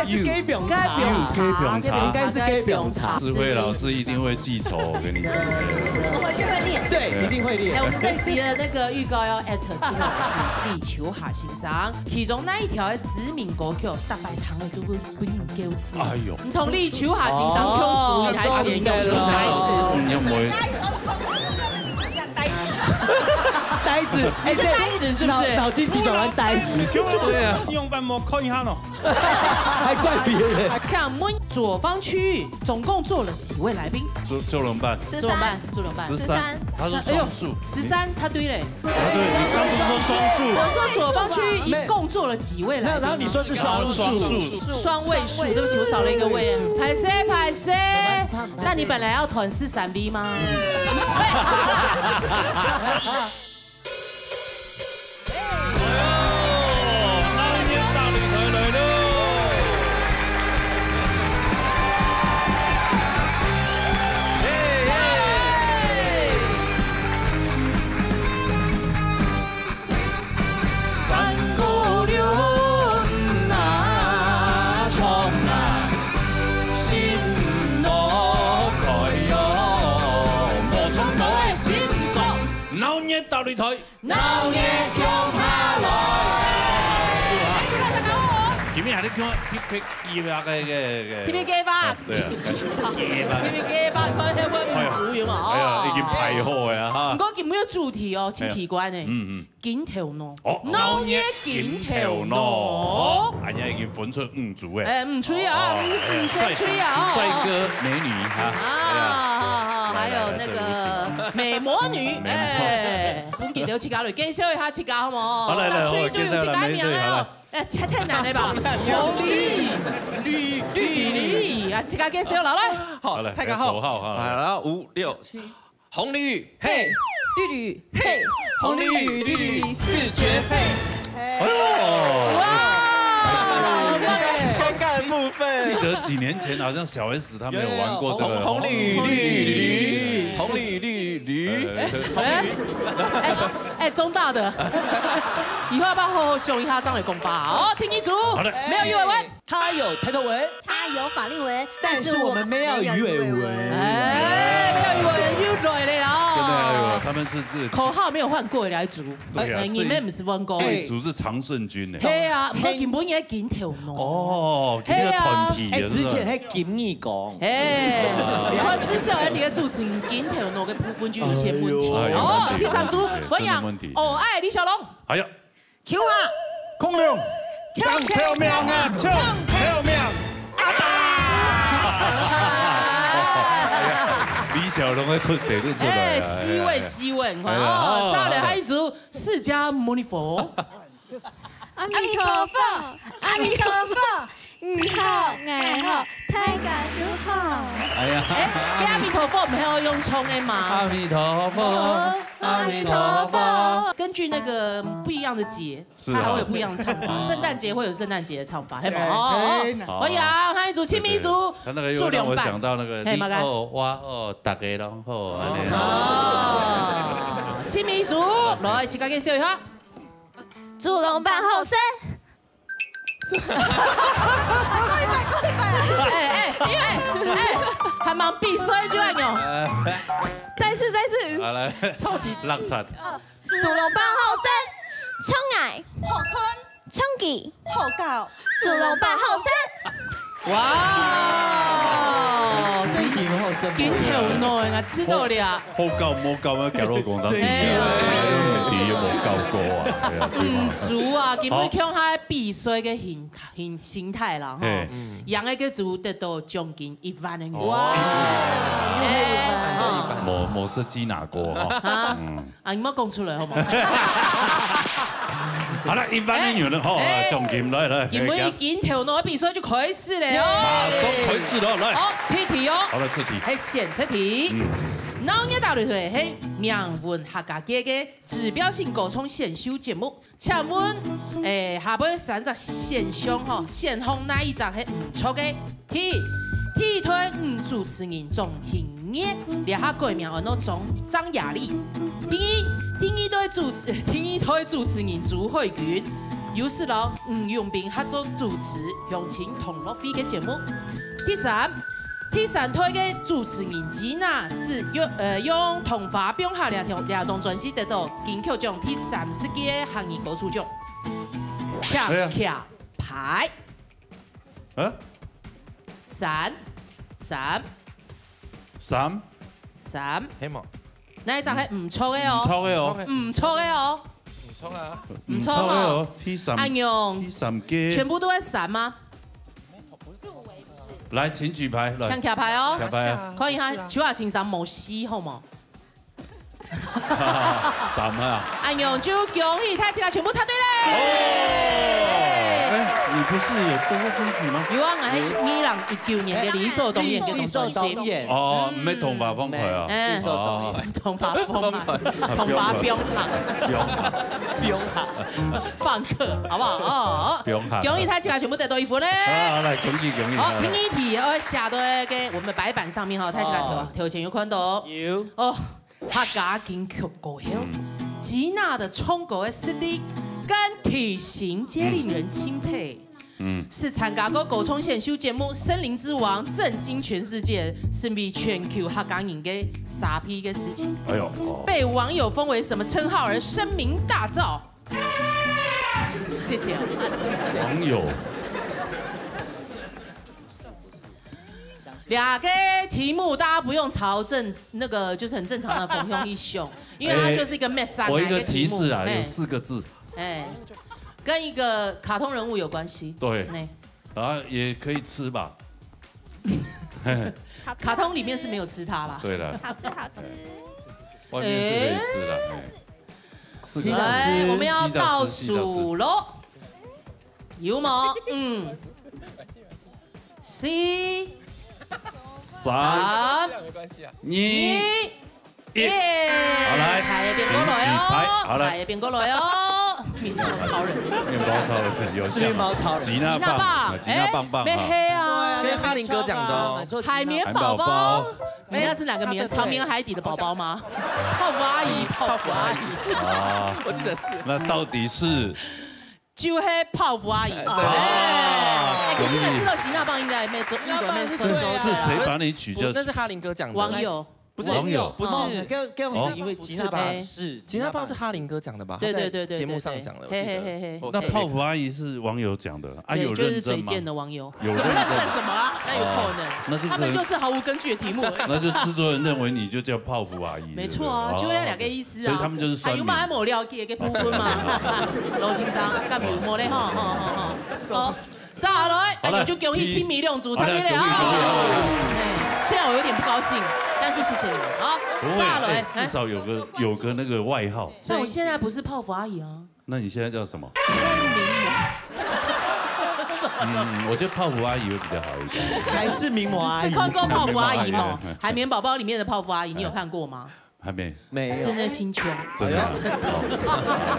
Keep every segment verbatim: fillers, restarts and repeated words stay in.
有雞枋茶。雞枋茶，應該是雞枋茶。智慧老師一定會記仇，我跟你講。我回去會練。對，一定會練。哎，我們這一集的那個預告要艾特是老師，李秋霞先生，其中哪一條的知名歌曲，大家聽了都會分你狗吃。哎呦，你同李秋霞先生共組，你還是共組台詞？嗯，有沒有？呆子，哎，你是呆子是不是？腦，腦筋急轉彎呆子。對啊。用半摸看一下喏。还怪别人。请问左方区域总共坐了几位来宾？坐，坐龙办。十三。坐龙办，坐龙办。十三。他是双数。哎呦，十三，他对嘞。啊，对，你上次说双数。我说左方区域一共坐了几位来宾啊？没有，然后你说是双数。双数。双位数，对不起，我少了一个位。拍谁，拍谁？那你本来要团是三 B 吗？不是。哎呦，那年大擂台来了。耶，耶。三五六，嗯啊，冲啊，心路开哟，无冲路的心酸。闹热大擂台。 闹热共下来。今日還在講特別計畫个，个，个。特別計畫。啊，對啊，計畫。特別計畫，看下我民族有無？哎呀，已經排好了哈。毋過今日个主題哦，真奇怪呢。嗯，嗯。金頭腦。哦，鬧熱金頭腦。鬧熱金頭腦。哎呀，已經分出五組誒。哎，五組啊，哦，五，五色組啊，哦。帥哥美女哈。啊，哎呀。好，好，還有那個美魔女，美魔女。哎。 分佢兜自家來介紹一下自家好無？好，來，來，那隊隊有自家名个哦。好，介紹啦，每一隊，好，來。哎，太，太難了吧？紅綠，綠，綠，綠，啊，自家介紹啦，來。好，好，來，大家好。口號，好，來。好，五、六、七。紅綠，嘿。綠綠，嘿。紅綠，綠綠，視覺配。哎呦。哇。尷尬的部分。記得幾年前好像小 他沒有玩過這個。有，有，有，紅，紅綠綠綠綠，紅綠綠綠。哎，哎，哎，中大的，以後要不要好好想一下這樣的講法啊？哦，聽清楚，好的。沒有魚尾紋。他有抬頭紋，他有法令紋，但是我們沒有魚尾紋。哎，沒有魚尾紋又來了哦。真的還有，他們是自己口號沒有換過來，組。 對啊，哎，你們毋係換過。這一組是常勝軍呢。係啊，毋過根本也金頭腦。哦，佢个團體也是。哎，之前還金耳公。哎，你看至少你个主持人金頭腦个部分就有些問題。哎呦。哦，第三組，哎，分享，真的問題。哦，哎，李小龍。哎呀。秋啊。恐龍。衝頭命啊，衝頭命。啊！李小龍个骨髓都出來了。哎，虛偽，虛偽，你看，哎呀，哦，好，好，好。下來還有一組 釋迦牟尼佛。阿彌陀佛，阿彌陀佛，你好，𠊎好，大家都好。哎呀。哎，該阿彌陀佛毋係愛用唱个嗎？阿彌陀佛，阿彌陀佛。根據那個不一樣的節，是啊。它還會有不一樣的唱法。聖誕節會有聖誕節的唱法，係無？哎，哦，哎。好。歡迎，下一組，青迷組，對，對，他那個又讓我想到那個，樹林版。嘿，麼个？你好，我好，大家攏好，按呢。哦，青迷組，來，自家介紹一下。 主動扮好勢。過一擺，過一擺。哎，哎，哎，哎，還蠻閉嘴就恁樣。再次，再次。好，來。超級。浪慘。主動扮好勢。衝𠊎。好看。衝佢。好搞。主動扮好勢。哇！這題目好深。緊頭腦啊，知道了。好搞，無搞啊，假如講真的。哎呀。你又無搞過啊？哎呀，對嘛。嗯，輸啊，根本像他比賽个形，形，形態啦，吼。嘿。贏个个組得到獎金一萬个銀。哇！哎，好。無，無實際拿過，吼。啊？嗯。 啊，你莫講出來好無？好了，一萬个銀了吼，哎，獎金來，來，今晡日緊頭腦个比賽就開始了哦。馬上開始了，來。好，第一題哦。好了，出題。係選擇題。嗯。鬧熱大擂台係名聞客家界个指標性歌唱選秀節目。 請問，誒，下背三隻選項吼，選項哪一隻係毋著个？第一，第一台女主持人張欣月，這下改名安到張，張雅麗。第二，第二台主持，第二台主持人朱慧君。有時摎吳永斌合作主持鄉親同樂會个節目。第三，第三代个主持人Gina係用，呃，用《桐花放客》這條，這張專輯得到金曲獎第三十屆客語歌手獎。請，哎呀，徛牌。啊？三，三，三，三，係無？哪一隻係毋著个哦？毋著个哦。毋著个哦。毋著啊。毋著哦。毋著个哦，第三，恁樣，第三屆。全部都係三嗎？來，請舉牌，來。請徛牌哦。徛牌啊。看一下，邱亞先生無四，好無？三啊。哎喲，就恭喜大家全部答對了。哦，哎，你不是有得過金曲嗎？有啊，我係二零一九年个理所當然个總冠軍。理所當然。哦，毋係桐花放客啊。嗯。理所當然。哦。桐花放客，桐花放客。放客。放客。放客，好不好？哦，放客。恭喜大家全部得到一分嘞。好，好，來，恭喜，恭喜。好，第二題，我寫到个我們白板上面哈，大家頭，哦。頭前有看到哦。有。哦。 客家金曲歌后，嗯。Gina的唱歌个實力跟體型皆令人欽佩。嗯。是參加過歌唱選秀節目《森林之王》，震驚全世界，成為全球客家人个沙鼻个事情。哎喲，哦。被網友封為什麼稱號而聲名大噪？謝謝啊，謝謝。網友。 兩個題目大家不用朝正，那個就是很正常的方向去想，因為它就是一個mix up，哎，我一個提示啊，哪一個題目？有四個字。哎，跟一個卡通人物有關係。對。哎。然後也可以吃吧？卡通裡面是沒有吃它啦。對了。好吃，好吃。外面是可以吃的，哎。四個字。來，我們要倒數囉。 有無？嗯。四、三、二、一。好，來，牌仔變過來哦，請舉牌，好，來。牌仔變過來哦。麵包超人。麵包超人，有像。是麵包超人。吉娜棒，吉娜棒，哎，吉娜棒棒啊。沒黑啊。跟哈林哥講的哦。海綿寶寶。海綿寶寶。你那是哪個綿？哎，長綿海底的寶寶嗎？泡芙阿姨，泡芙阿姨。泡芙阿姨。啊。我記得是。那到底是？ 就係泡芙阿姨。哎，對。哎，哎，可是每次都吉娜棒應該沒做，應該沒算中。是誰把你取叫？那是哈林哥講的。網友。不是，網友。不是。哦，跟，跟，哦。是因為吉娜棒是，不是吧？哎。吉娜棒是哈林哥講的吧？對，對，對，對，他在節目上講的，對，對。我記得。嘿，嘿，嘿，嘿。哦，那泡芙阿姨是網友講的，啊，對，有認證嗎？就是嘴賤的網友。有認證。什麼認證什麼啊？哪有可能？哦，那就可能，他們就是毫無根據的題目而已。那就製作人認為你就叫泡芙阿姨，沒錯啊，對不對？就那兩個意思啊。哦。所以他們就是酸民。哎，有嘛，還無了解， 結婚嘛？老先生，敢有無咧？吼，吼，吼，吼。好，接下來，好了，哎，就恭喜青米兩組，好了，答對了啊。恭喜，恭喜，恭喜。哎，雖然我有點不高興，但是謝謝你們啊。不會，接下來，哎，至少有個，有個那個外號。哎，但我現在不是泡芙阿姨啊。那你現在叫什麼？我現在是名模。嗯，我覺得泡芙阿姨會比較好一點。還是名模阿姨。你是看過泡芙阿姨嗎？名模阿姨，哎，哎。海綿寶寶裡面的泡芙阿姨，你有看過嗎？ 還沒。沒有。室內清秋。真的啊？哎呀。哦，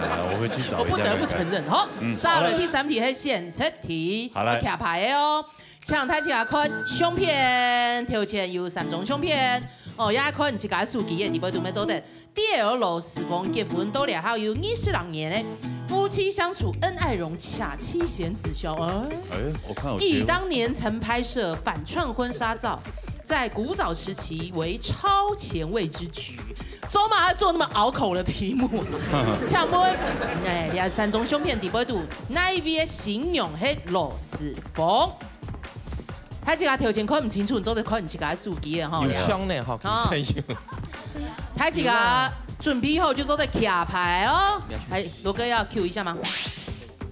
哎，我回去找一下看看。我不得不承認。好，嗯。接下來第三題係選擇題，好，來。愛徛牌个哦。請大家看相片，頭前有三張相片。哦，也看自家个手機个，裡背都無做得。D L羅時豐結婚到這下有二十六年咧，夫妻相處恩愛融洽，妻賢子孝。哎。哎，我看有結婚。憶當年曾拍攝反串婚紗照， 在古早時期為超前衛之舉。做麼个做那麼拗口的題目？請問，哎，這三張相片裡背肚，哪一位个新娘係羅時豐？大家頭前看毋清楚，你做得看你自家个手機个吼。有像呢，吼，哦。其實有。大家準備好就做得徛牌哦。哎，羅哥要 cue 一下嗎？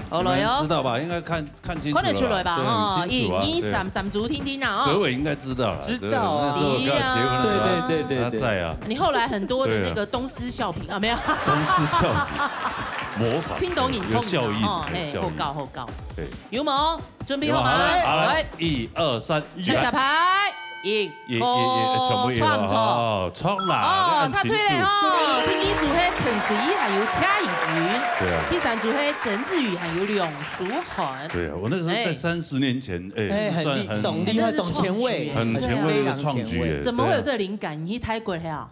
好，來哦。你們知道吧？應該看 看清楚了吧？看得出來吧？對，哈，很清楚啊，一、二、對。三，三組定定啊，哦。哲偉應該知道啦，知道啊。哲偉那時候跟他結婚的時候，對啊。對，對，對，對，他在啊。你後來很多的那個東施效顰啊，沒有？東施效顰，模仿，青島影控的，有效應，哈，嘿，有效應。好高，好高。對。有無？準備好嗎？有啊，好了，好了，來。一二三，舉牌。一、二、一、一，哦，全部一，著毋著？哦，著啦，哦，答對了哈，第二組係陳水扁還有蔡依君，對啊。第三組係曾志宇還有梁 書涵。對啊，我那時候在，哎。三十年前，哎，哎，是算很，很厲害，懂很前衛，很前衛的一個創舉，對啊。哎。怎麼會有這個靈感？你去泰國了啊？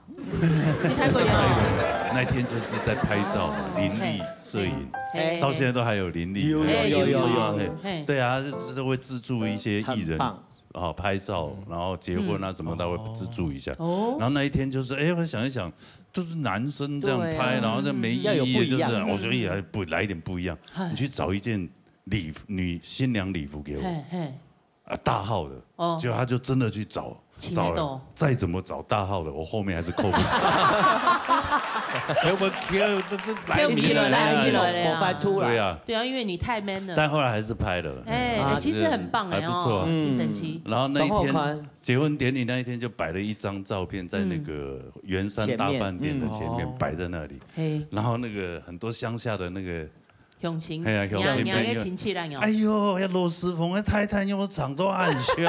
你去泰國了啊？那一天就是在拍照嘛，哦，林立，嘿。摄影，嘿，到现在都还有林立，有，有，还有有，有，有。林立，嘿，嘿。对啊，就，就会资助一些艺人，很棒。哦，拍照，嗯。然后结婚啊什么，嗯。他会资助一下。哦。然后那一天就是，哎，我想一想，就是男生这样拍，对啊。然后这没意义，要有不一样。就是，我说，哎，不，来一点不一样。嗨。你去找一件礼服，女，新娘礼服给我。嘿，嘿。 啊，大号的，哦。结果他就真的去找，请得到。找了，再怎么找大号的，我后面还是扣不起。给我们 Q，这，这来不及了，来不及了，来不及了。我翻出来。对啊。对啊，因为你太 man 了。但后来还是拍了。哎，啊，哎，其实很棒哎哦，还不错。嗯。金神七。然后那一天，然后看。结婚典礼那一天就摆了一张照片在那个圆山大饭店的前面，前面，嗯。摆在那里。哦。嘿。然后那个很多乡下的那个 乡亲，嘿啊，乡亲朋友。娘，娘个亲戚啦，哦。哎哟，那罗时丰的太太有没有长到恁醜？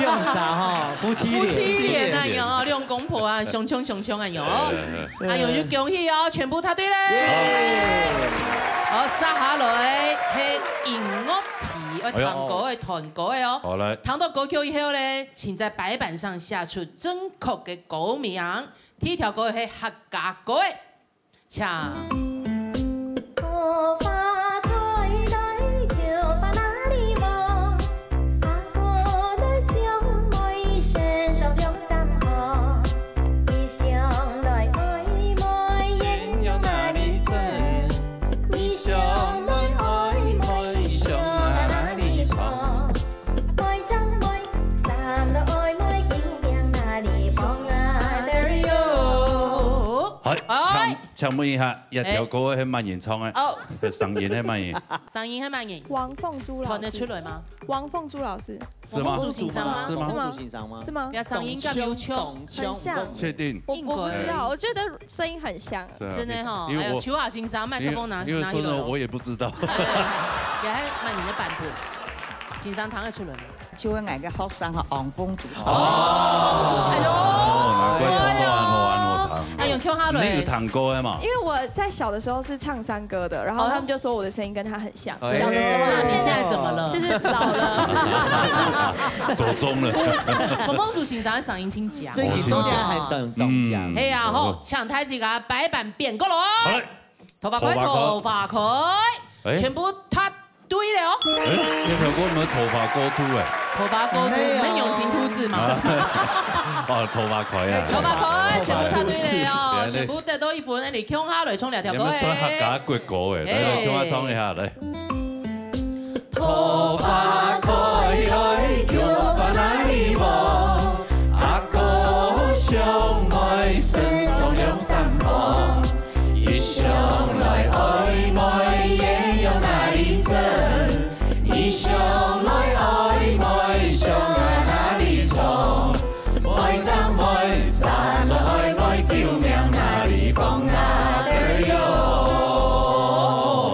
用啥哈？夫妻脸。夫妻脸啊，有，两公婆啊，相冲相冲啊，有。哎，哎，哎。哎呦，就恭喜哦，全部答对嘞。耶。好，接下來，係音樂題，愛哎呦。聽歌个，聽歌个哦。好，來。聽到歌曲以後呢，請在白板上寫出正確个歌名。第一條歌係客家歌个。 請。好，哎。請，請問一下，這條歌係麼人唱个？哦。聲音係麼人？聲音係麼人？黃鳳珠老師。彈得出來嗎？黃鳳珠老師。是嗎？黃鳳珠先生嗎？是嗎？是嗎？黃鳳珠先生嗎？是嗎？這聲音敢有像？當像，當像。很像。確定？我，我不知道，應該。我覺得聲音很像。是啊，真的吼，因為我，哎喲，秋華先生，麥克風拿，因為，因為說真的，拿起來哦。我也不知道。哎，也還蠻你的版本，先生彈得出來嗎？ 就係𠊎个學生吼，黃鳳珠唱。哦，哎喲。哦，難怪唱到恁好，恁好聽。哎喲，唱下來。你有唱歌个嘛？因為我在小的時候是唱山歌的，然後他們就說我的聲音跟他很像。哦。小的時候啊，哎。你現在怎麼了？就是老了。走鐘了。黃鳳珠先生个聲音真強。真的，哦，真的。到現在還當，當強。嗯。係啊，吼，哦。請大家白板變過來。好嘞。桃花開，桃花開。桃花開。哎。全部答 對了哦。哎，這條歌有無桃花過渡哎？桃花過渡，沒有。沒有用心吐字嗎？啊。哦，桃花開啊。桃花開，全部答對了哦，桃花開。全部得到一分，哎，你共下來唱兩條歌哎。你們說客家國歌哎，來，哎。共下唱一下，來。 哦，桃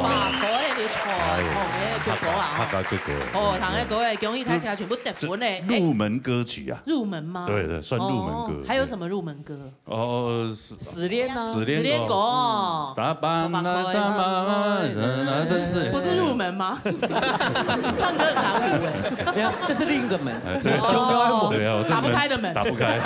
花開个你唱，哎喲，哦，哎，國歌啦，客家，客家國歌。哦，聽个歌哎，恭喜大家全部得分嘞。這入門歌曲啊。哎，入門嗎？對，對，算入門歌。哦，還有什麼入門歌？ 哦，失，失戀啊。失戀歌。失戀歌哦。打扮啊，打扮啊。什麼，真是。不是入門嗎？唱歌很難入欸。沒有，這是另一個門。哎，對。哦。對啊，我這門打不開的門。打不開。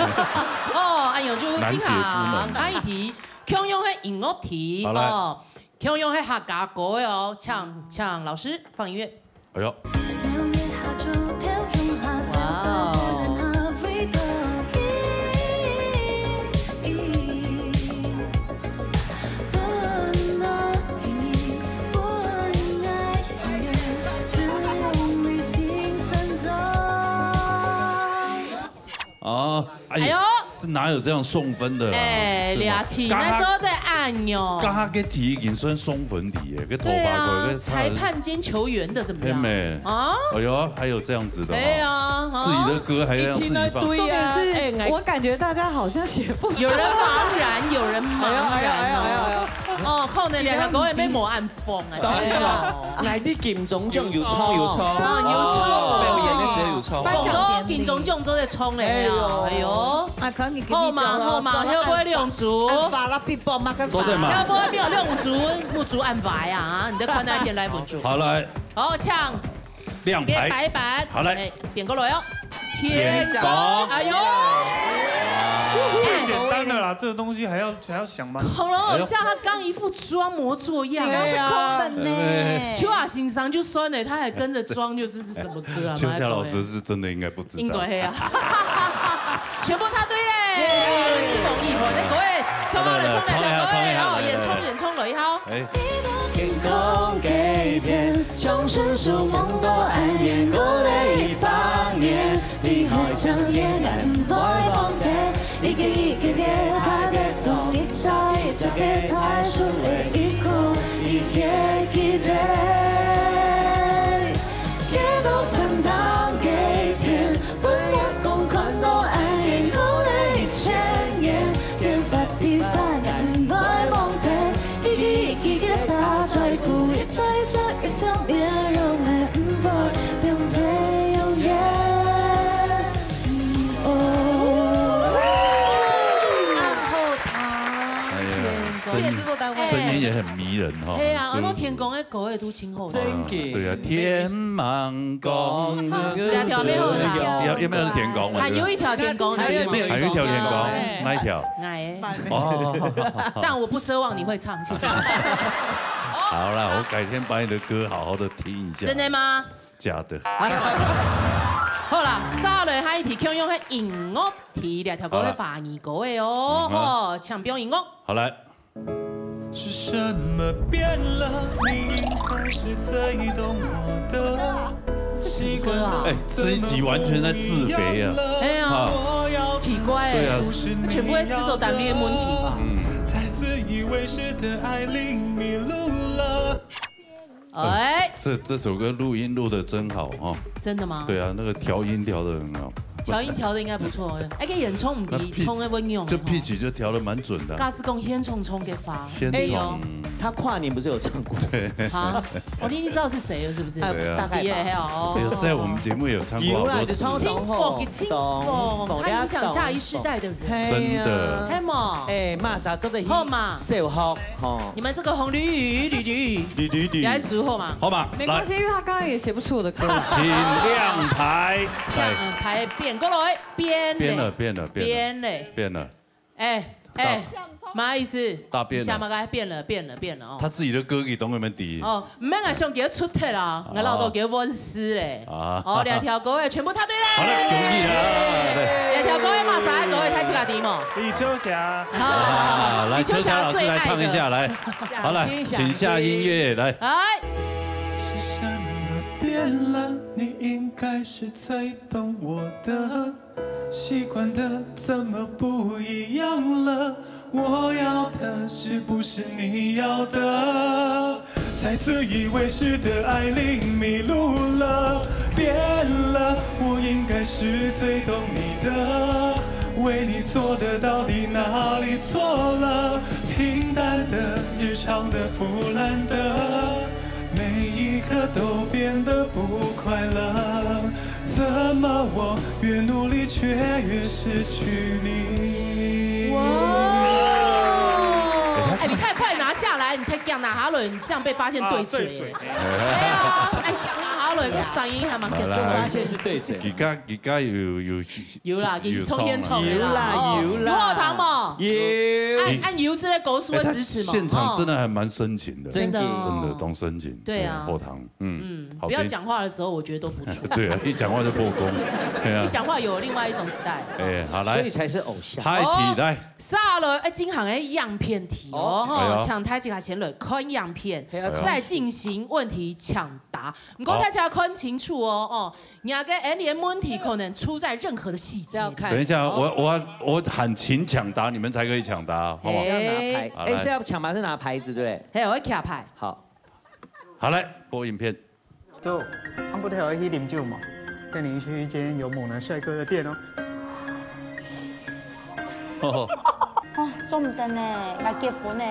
哦，哎喲，就難解之門。這下下一題，共樣係音樂題，好，來。哦，共樣係客家歌个哦，請，請老師放音樂。 哎喲。哇哦。哦，哎呀，哎喲。這哪有這樣送分的啦？哎，對吧？這題哪做得恁樣？剛剛，剛剛這題已經算送分題耶，這桃花開，對啊，這差，裁判兼球員的怎麼樣？嘿咩？啊？哎喲，還有這樣子的哦。對啊，哈。自己的歌還要自己放。一聽到對啊，重點是，哎，我感覺大家好像寫不出來。有人茫然，有人茫然哦。哎喲，哎喲，哎喲，哎喲。哦，可能兩條歌也沒無恁 紅啊，當然啦，係哦。𠊎在金鐘獎有唱，有唱。哦，有唱。表演的時候有唱。頒獎典禮。紅哥金鐘獎做得唱咧，哎喲。哎喲。啊，可能你今天好嘛，好嘛，要不要兩組？按法拉比波馬克法。做得嘛。要不要沒有兩組？目珠按法呀，你在看那片來目珠。好，來。好，請。兩排。點白板。好，來。哎，點過來哦。天光。天光。哎喲。哇。哎，簡單真的啦，这个东西还要还要想吗？孔老师像他刚一副装模作样。对啊，是空的呢。邱雅先生就算了，他还跟着装，就是是什么歌啊？邱夏老师是真的应该不知道。应该啊。全部答对嘞！来，各位，看好了，冲来，各位哦，演唱演唱了一号。哎。天空个一片，像伸手望到暗夜，过了一百年，你还像眼，俺不会忘记。 一个一个个大个钟，一只一只个大树个一棵一个记得。街道上当个一片，本月光看到暗夜，过了一千年，天发地发，俺不会忘记。一个一个个大嘴鼓，一只一只个小面容，俺不会忘记永远。 哎呀，声音，声音也很迷人哈。对啊，很舒服。安到天光个歌也都真好听。啊，对啊，天蛮光。这条没有啦。要要不要是天光？还有一条天光，还有一条天光，哪一条？哎，哦，但我不奢望你会唱，谢谢。好啦，我改天把你的歌好好的听一下。真的吗？ 假的。好啦，下來下一題，共樣係音樂題，這條歌係華語歌个哦，吼，請表演哦。好來。是什麼變了？你應該是最懂我的。這什麼歌啊？哎，這一集完全在自肥啊！哎呀，奇怪，對啊，那全部在製作單位的問題吧？在自以為是的愛裡迷路了。 哎，這這首歌錄音錄得真好哈。真的嗎？對啊，那個調音調得很好。調音調得應該不錯，哎，可以演唱，你唱那會用。就 pitch 就調得蠻準的。假使講現場唱个話，現場，他跨年不是有唱過？哈，哦，你已經知道是誰了，是不是？對啊，大概吧。也還好哦。有在我們節目有唱過好多次。有啦，就唱幸福，幸福，他影響下一世代的人。真的。係無？哎，馬上做得好嘛，小學吼。你們這個紅驢魚，綠驢魚，綠綠綠，來煮好嘛。好嘛，沒關係，因為他剛剛也寫不出我的歌。請亮牌。亮牌變過來，變變了，變了，變了，變嘞，變了。哎哎，麼个意思？大變了。下麼个變了，變了，變了哦。他自己的歌給董偉們抵。哦，毋免𠊎想叫出題啦，𠊎老豆叫溫斯嘞。啊哦，兩條歌哎，全部答對嘞。好了，恭喜啦！對。兩條歌哎，馬上來，各位大家知無？李秋霞。啊，來，李秋霞秋霞老師來唱一下，最愛的。來，好了，請下音樂，來。哎，是什麼變了？你應該是最懂我的。習慣的怎麼不一樣了？我要的是不是你要的？在自以為是的愛裡迷路了，變了。我應該是最懂你的，為你做的到底哪裡錯了？平淡的、日常的、腐爛的，每一刻都變得不快樂。怎麼我越努力卻越失去你？哇！哎，你太快拿下來，你太強拿下來，你這樣被發現對嘴。啊對嘴。哎呀，哎，拿下來个聲音還蠻特殊。發現是對嘴。佢家佢家有有有啦，有唱現場的有啦有啦有學堂嘛。有。按按有這個高速的支持嘛。現場真的還蠻深情的，真的真的當深情。對啊後堂，嗯，嗯，不要講話的時候，我覺得都不錯。對啊，一講話就破功。對啊，一講話有另外一種 style。哎，好來，所以才是偶像。下一題來。下來，哎，今行个樣片題哦，哎呀吼，請大家先來看樣片，再進行問題搶答。毋過大家看清楚哦，哦，你个哎，你个問題可能出在任何的細節。要看。等一下，我我要我喊請搶答，你們才可以搶答，好不好？是要拿牌，哎好來哎，是要搶牌是拿牌子，對不對？還有要卡牌，好，好，來播影片。就暗晡頭愛去啉酒嘛，帶你去一間有猛男帥哥的店哦。哦，哦，做毋得呢，𠊎結婚呢，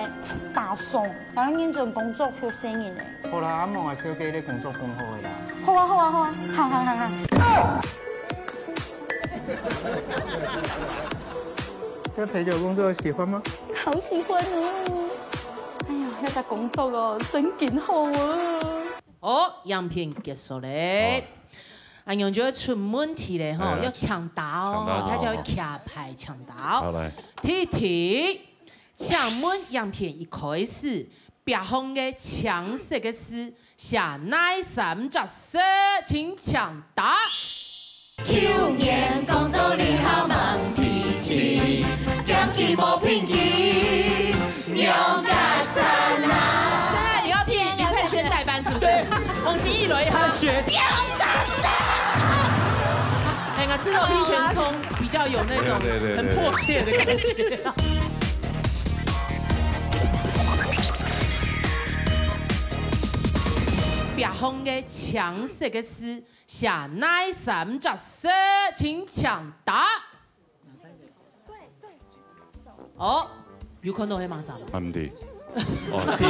打爽，𠊎愛認真工作，休閒人呢。好啦，阿夢啊，小姐你工作講好个啦。好啊，好啊，好啊，哈哈哈哈。這陪酒工作喜歡嗎？好喜歡哦！哎呀，這个工作哦，真緊好啊！哦，樣片結束咧。恁樣就會出問題咧吼，哎呀，要搶答哦，搶答是什麼？大家要卡牌搶答哦。好，來。第一題，請問影片一開始，壁項个青色个字寫哪三隻字？請搶答。舊年講道理好問題七，驚佢無品質，用甲散啦。現在你要替林佩璇代班是不是？王心怡來一下。他學哎，我知道林泉聪比較有那種對對對對很迫切的感覺。壁項个青色个字寫哪三隻字？請搶答。哦，有看到黑馬啥嗎？啊，毋對。哦，第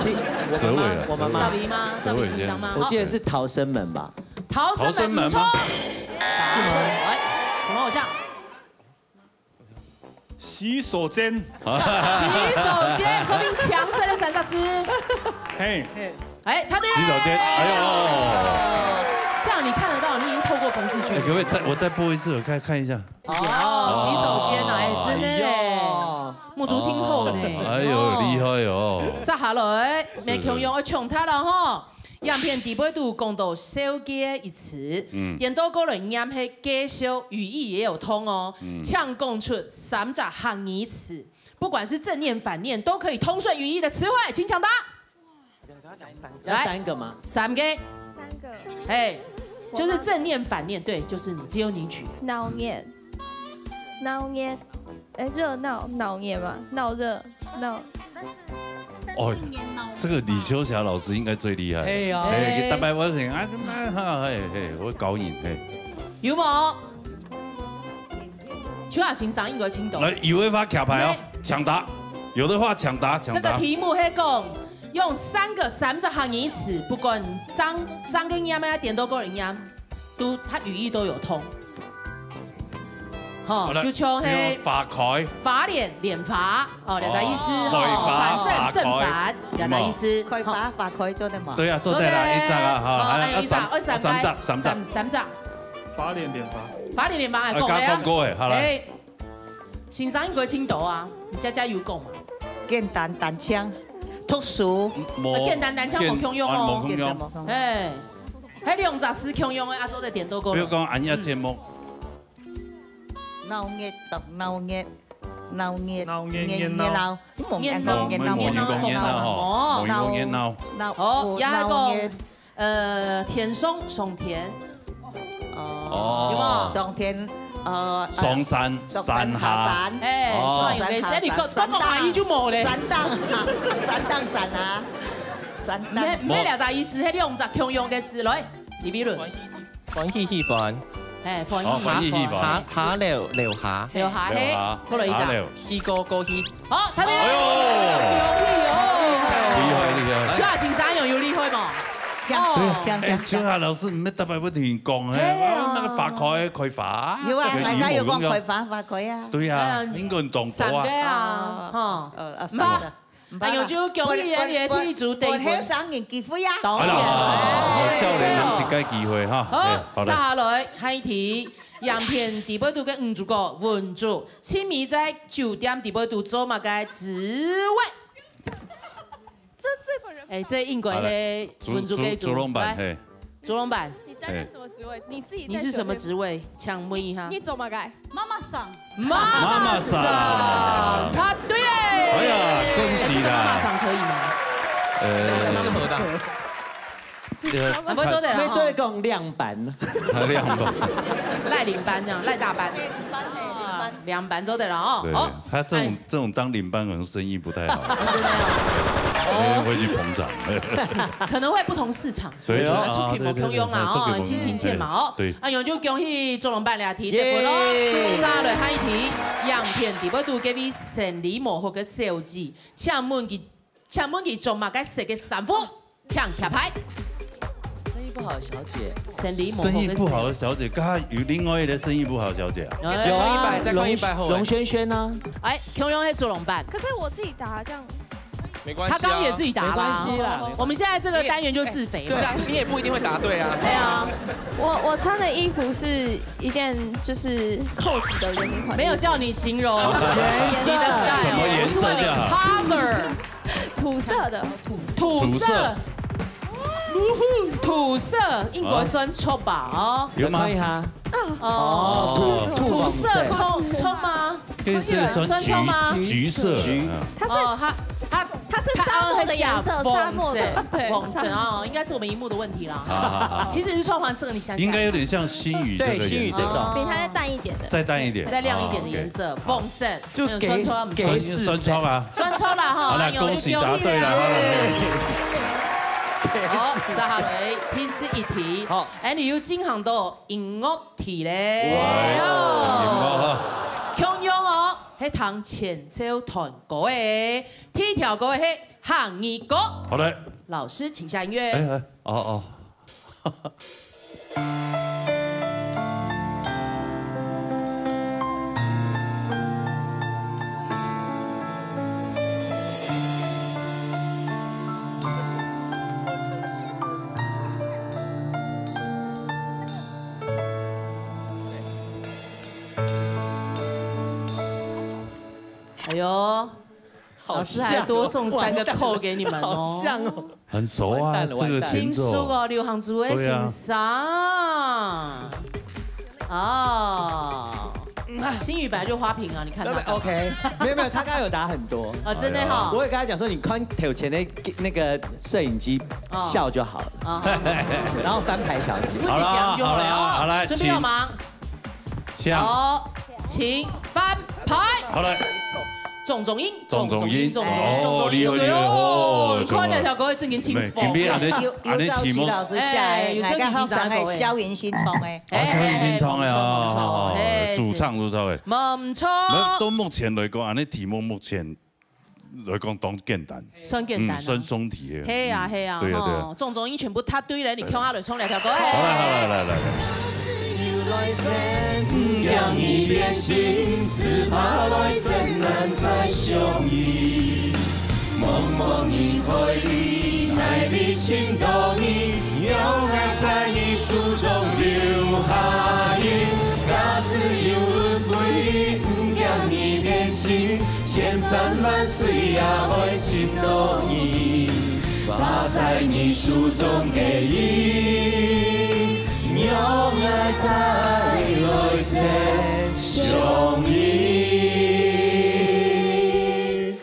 其哲偉啊，我媽媽赵姨吗？赵姨先生吗？我記得是逃生門吧？逃生门，逃生门吗不错。答错。哎，我们好像洗手間。洗手間，可能青色个三隻字。嘿，哎，他对了。洗手間，哎呦，这样你看得到，你已经透过冯氏君哎，可不可以再我再播一次，我看看一下。哦，洗手间啊，哎，真的嘞，哎呦目珠清后呢。哎呦，厲害哦！接下來，是咪共樣愛搶答了吼。影片底背肚講到紹介一詞，嗯顛倒過來唸係介紹，語義也有通哦。請講出三隻客語詞，不管是正念反念，都可以通順語義的詞彙，請搶答。要三個嗎？三个，三个。哎，就是正念反念，对，就是你，只有你举。鬧熱，鬧熱，哎，热闹，闹热嘛，闹热，闹。哦，这个李秋霞老师应该最厉害。哎呀哎，大白我很啊，他妈哈，嘿嘿，我搞你，嘿。有无？秋雅先生應該聽到。來，有的話卡牌哦，搶答，有的話搶答，搶答。這個題目係講，用三個三隻客語詞，不管正正个念啊，顛倒過來念，都它語義都有通。吼，好了就像係比如花開，花蓮蓮花，哦，了解意思，哦吼，開花反正正反，花開了解意思。開花花開做得嘛？對啊，做得啦，做得一隻啊，好，好，還有還有一隻，三二三三隻該，三隻，三三隻，花蓮蓮花。花蓮蓮花啊，講个啊剛剛講過誒，好來，哎，先生應該聽到啊，你家家有講嘛？簡單單槍，讀書，無簡單單槍無共樣哦啊無共樣簡單無共樣。哎，還兩隻字共樣个，啊，做得顛倒過來。比如講，俺一節目，鬧熱，鬧熱，鬧熱，鬧熱熱熱鬧鬧，你無人講熱鬧，無人講熱鬧吼，無人講熱鬧。鬧好，也係講鬧熱，呃，天上，上天，哦，有無？上天，呃，上山上山下，下山，哎，哦創意个，所以你講講講下，伊就無咧。山頂，山頂山啊，山毋係頂。毋係兩隻意思，係兩隻共樣个字。來，李碧倫，歡喜喜歡，哎，歡哦，喜，歡喜喜歡下，下流流下，留下嘿留下，過來一隻。下流去過過去，好，他的哎呦恭喜哦！厲害厲害。秋雅先生有有厲害無？對哦，哎，秋霞老師，毋係逐擺會同你講，哎呀哎，那個花開開花，有啊，有大家有講有開花花開啊。對啊嗯，應該懂三个啊。啊，哈，呃，呃，毋好三个，朋友就恭喜你，你的題主第一分分後生人機會啊。當然好了，好好好，哎少年人一個機會哈。好哎，好接了。下來下一題，影片底背肚个女主角文竹，親密在酒店底背肚做麼个職位？這這本人，哎，這應該係主文竹个主主龍版，來，嘿，主龍版，你擔任什麼職位？你自己在你是什麼酒店職位？請問一下。你做麼个？媽媽桑，媽媽桑，答對嘞！哎呀，恭喜啦！這個媽媽桑可以嗎？呃，適合的。啊，不會做得了你做哈。講亮板，亮吧。賴領班這樣，賴大班。領班嘿，領班。兩班做得了哦。對好，他這種哎這種當領班可能生意不太好，真的哦。因為會去捧場。可能會不同市場，對啊，啊出去無共樣啦，哦，對對對親情見嘛，哦。對啊，樣就恭喜主龍班倈題得分咯。耶接下來下一題，影片底背肚該位生理無好个小姐，請問佢，請問佢做麼个色个衫褲？請卡牌。生意不好的小姐，生理無好个生意不好的小姐，剛剛有另外一個生意不好的小姐啊。哎有啊，一百再看一百後，龍軒軒啊，哎，共樣係主龍班。可是我自己打好像没关系啊。他刚刚也自己答啦。没关系啦，没关系。我们现在这个单元就是自肥了。不是啊，你也不一定会答对啊。对啊。我，我穿的衣服是一件就是扣子的圆领款。没有叫你形容颜色。你的 style，什么颜色叫？我是问你 color。土色的。土色。土色。土色应该算穿吧，哦。有吗？可以哈。哦，土，土色穿，穿吗？这是算橘，算穿吗？橘色。橘。嗯。它是，哦，它，它，它是沙漠的颜色，它，沙漠的，对。黄色哦，应该是我们荧幕的问题啦。好，好，好，好。其实是穿黄色，你想想。应该有点像星宇这个颜色。对，星宇这种。比它再淡一点的。再淡一点。再亮一点的颜色，哦，OK。黄色。就给，嗯，算错。给四分。算错啊。算错了哈，好了，哎呦，恭喜答对了哈。就恭喜你啊。好，接下来第十一题。好。哎，你又进行到音乐题嘞。哇，哦。音乐哈。共样哦，係彈前奏段歌的，第一條歌係客語歌。好嘞。老师，請下音樂。哎，哎，哦，哦。哎呦，好像哦，老师还多送三个扣给你们哦。完蛋了，好像哦。很熟啊，完蛋了，这个前奏。完蛋了。听说哦，流行组的先生。对啊。哦，星宇本来就花瓶啊，你看他干嘛？OK，没有，没有，他刚刚有答很多。哦，真的哈。我有跟他讲说，你看头前的那个摄影机哦。笑就好了。哦，好，好，好。然后翻牌小姐。不止讲就好了哦。好了，好了，好了，准备好吗？请。请。好，请翻牌。好了。 总总音，总总音，总总音，哦，总总音，厉害，厉害，哦，哦，你看两条歌，正经清风。今天安尼，有，有安尼题目。赵琪老师写的，哎，有正经清风的。大家好，上海萧云新唱的。哦，萧云新唱的哦，哎，哎，哎，哎，主唱，主唱的。无错。那到目前来讲，安尼题目目前来讲当简单。算简单啊。嗯，算松题的。嘿啊，嗯，嘿啊，对啊，对啊。吼，总总音全部答对了，你看下来唱两条歌，哎。好了，好了，来，来，来。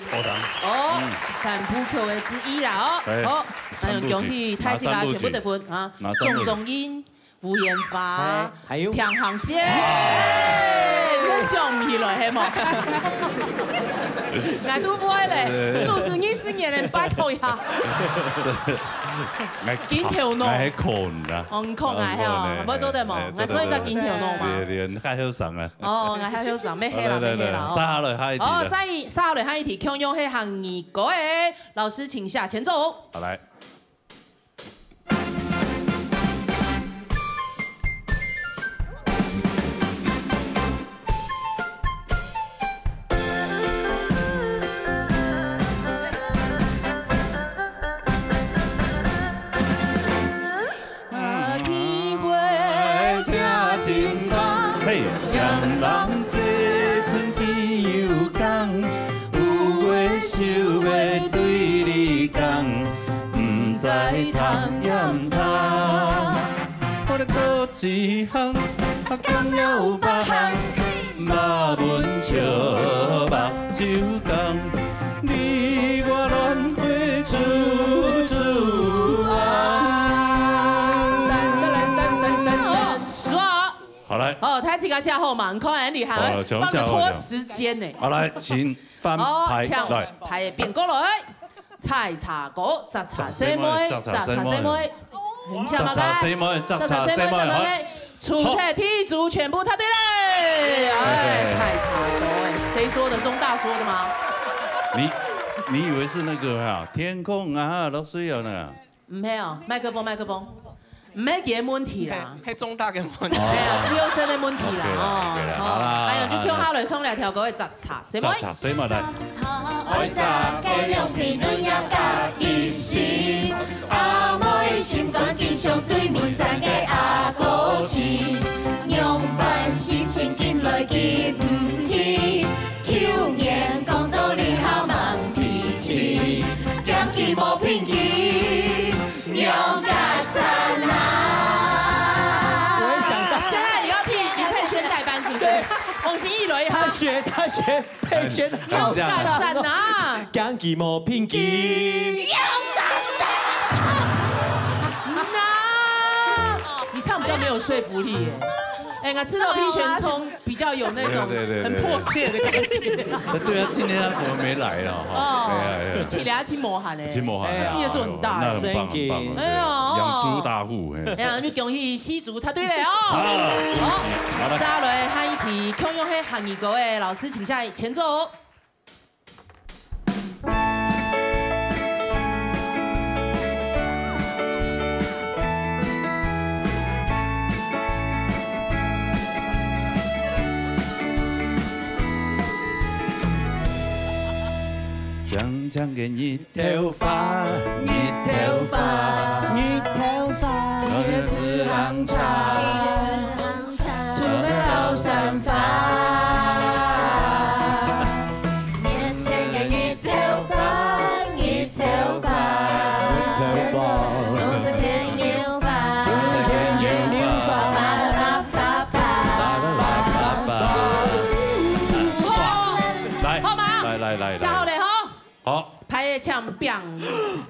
好听。哦，嗯。三部曲的之一啦，哦。哎，好，三部曲。那恭喜大家全部得分啊。哪三部曲？总总音、无言花、哎，还有平行线。哎，你想不起来，嘿么？俺都不会嘞，主持二十年了，拜托一下。 金头脑。哎，可能啊。哦，你讲啊，哦，嘿哦，可能，无做得无，哎，哎，所以才金头脑嘛。对，对，对，太后生啊。哦，哎，太后生，没黑啦，来，来，没黑啦，哦。来，下来下一题了。哦，下一，下来下一题，共样是客语歌的，老师请下前奏。好，来。 嘿。好，来。哦，他这个下后嘛，你看很厉害，好，帮你拖时间呢。好，来，请翻牌，哦，请来。牌变过来，采茶哥，摘茶师妹，摘茶师妹。 你想嘛，摘茶师妹，摘茶师妹，摘茶师妹，好。除忒第一组全部答对了。哎，哎。采茶哥，哎，谁说的？钟大说的吗？你，你以为是那个啊？天空啊，落水啊那个。没有，麦克风，麦克风。毋係佢个問題啦。係，係重大个問題。哎呀，資優生个問題啦，OK啦，哦，OK啦，哦，好啦，哎呀，就叫佢來唱這條歌个《摘茶》，誰愛？摘茶，誰愛來？愛摘个兩片嫩芽甲一心，阿妹心肝緊想對門山个阿哥親，仰般心情緊來緊毋停，舊年講到你好忙提親，驚佢無品質。 娘家山啊！我也想到。現在你要替林佩萱代班是不是？對。王心怡來一下。他學，他學佩萱，娘家山啊！好像。驚佢無品質。娘家山啊！嗯啊，你唱比較沒有說服力耶。哎，我知道佩萱從 比較有那種，對，對，對，對，很迫切的感覺。對啊，今天他怎麼沒來了哈？哦，對啊，對啊。請人家去磨汗嘞。去磨汗啊，事業做很大。那很棒，很棒，真的。哎呦。養豬大戶，嘿。哎呀，就恭喜四組答對了哦。好，好，來。接下來下一題，共樣係客語歌个，老師請下前奏哦。 靚靚个日頭花，日頭花，日頭花，你个四行茶，你个四行茶，塗个老山花。 熱天个日頭花，日頭花，日頭花，紅色牽牛花，紅色牽牛花，巴拉巴巴巴，巴拉巴巴巴。好，來，好嗎？來，來，來，來。寫好了吼。好。牌也搶，變，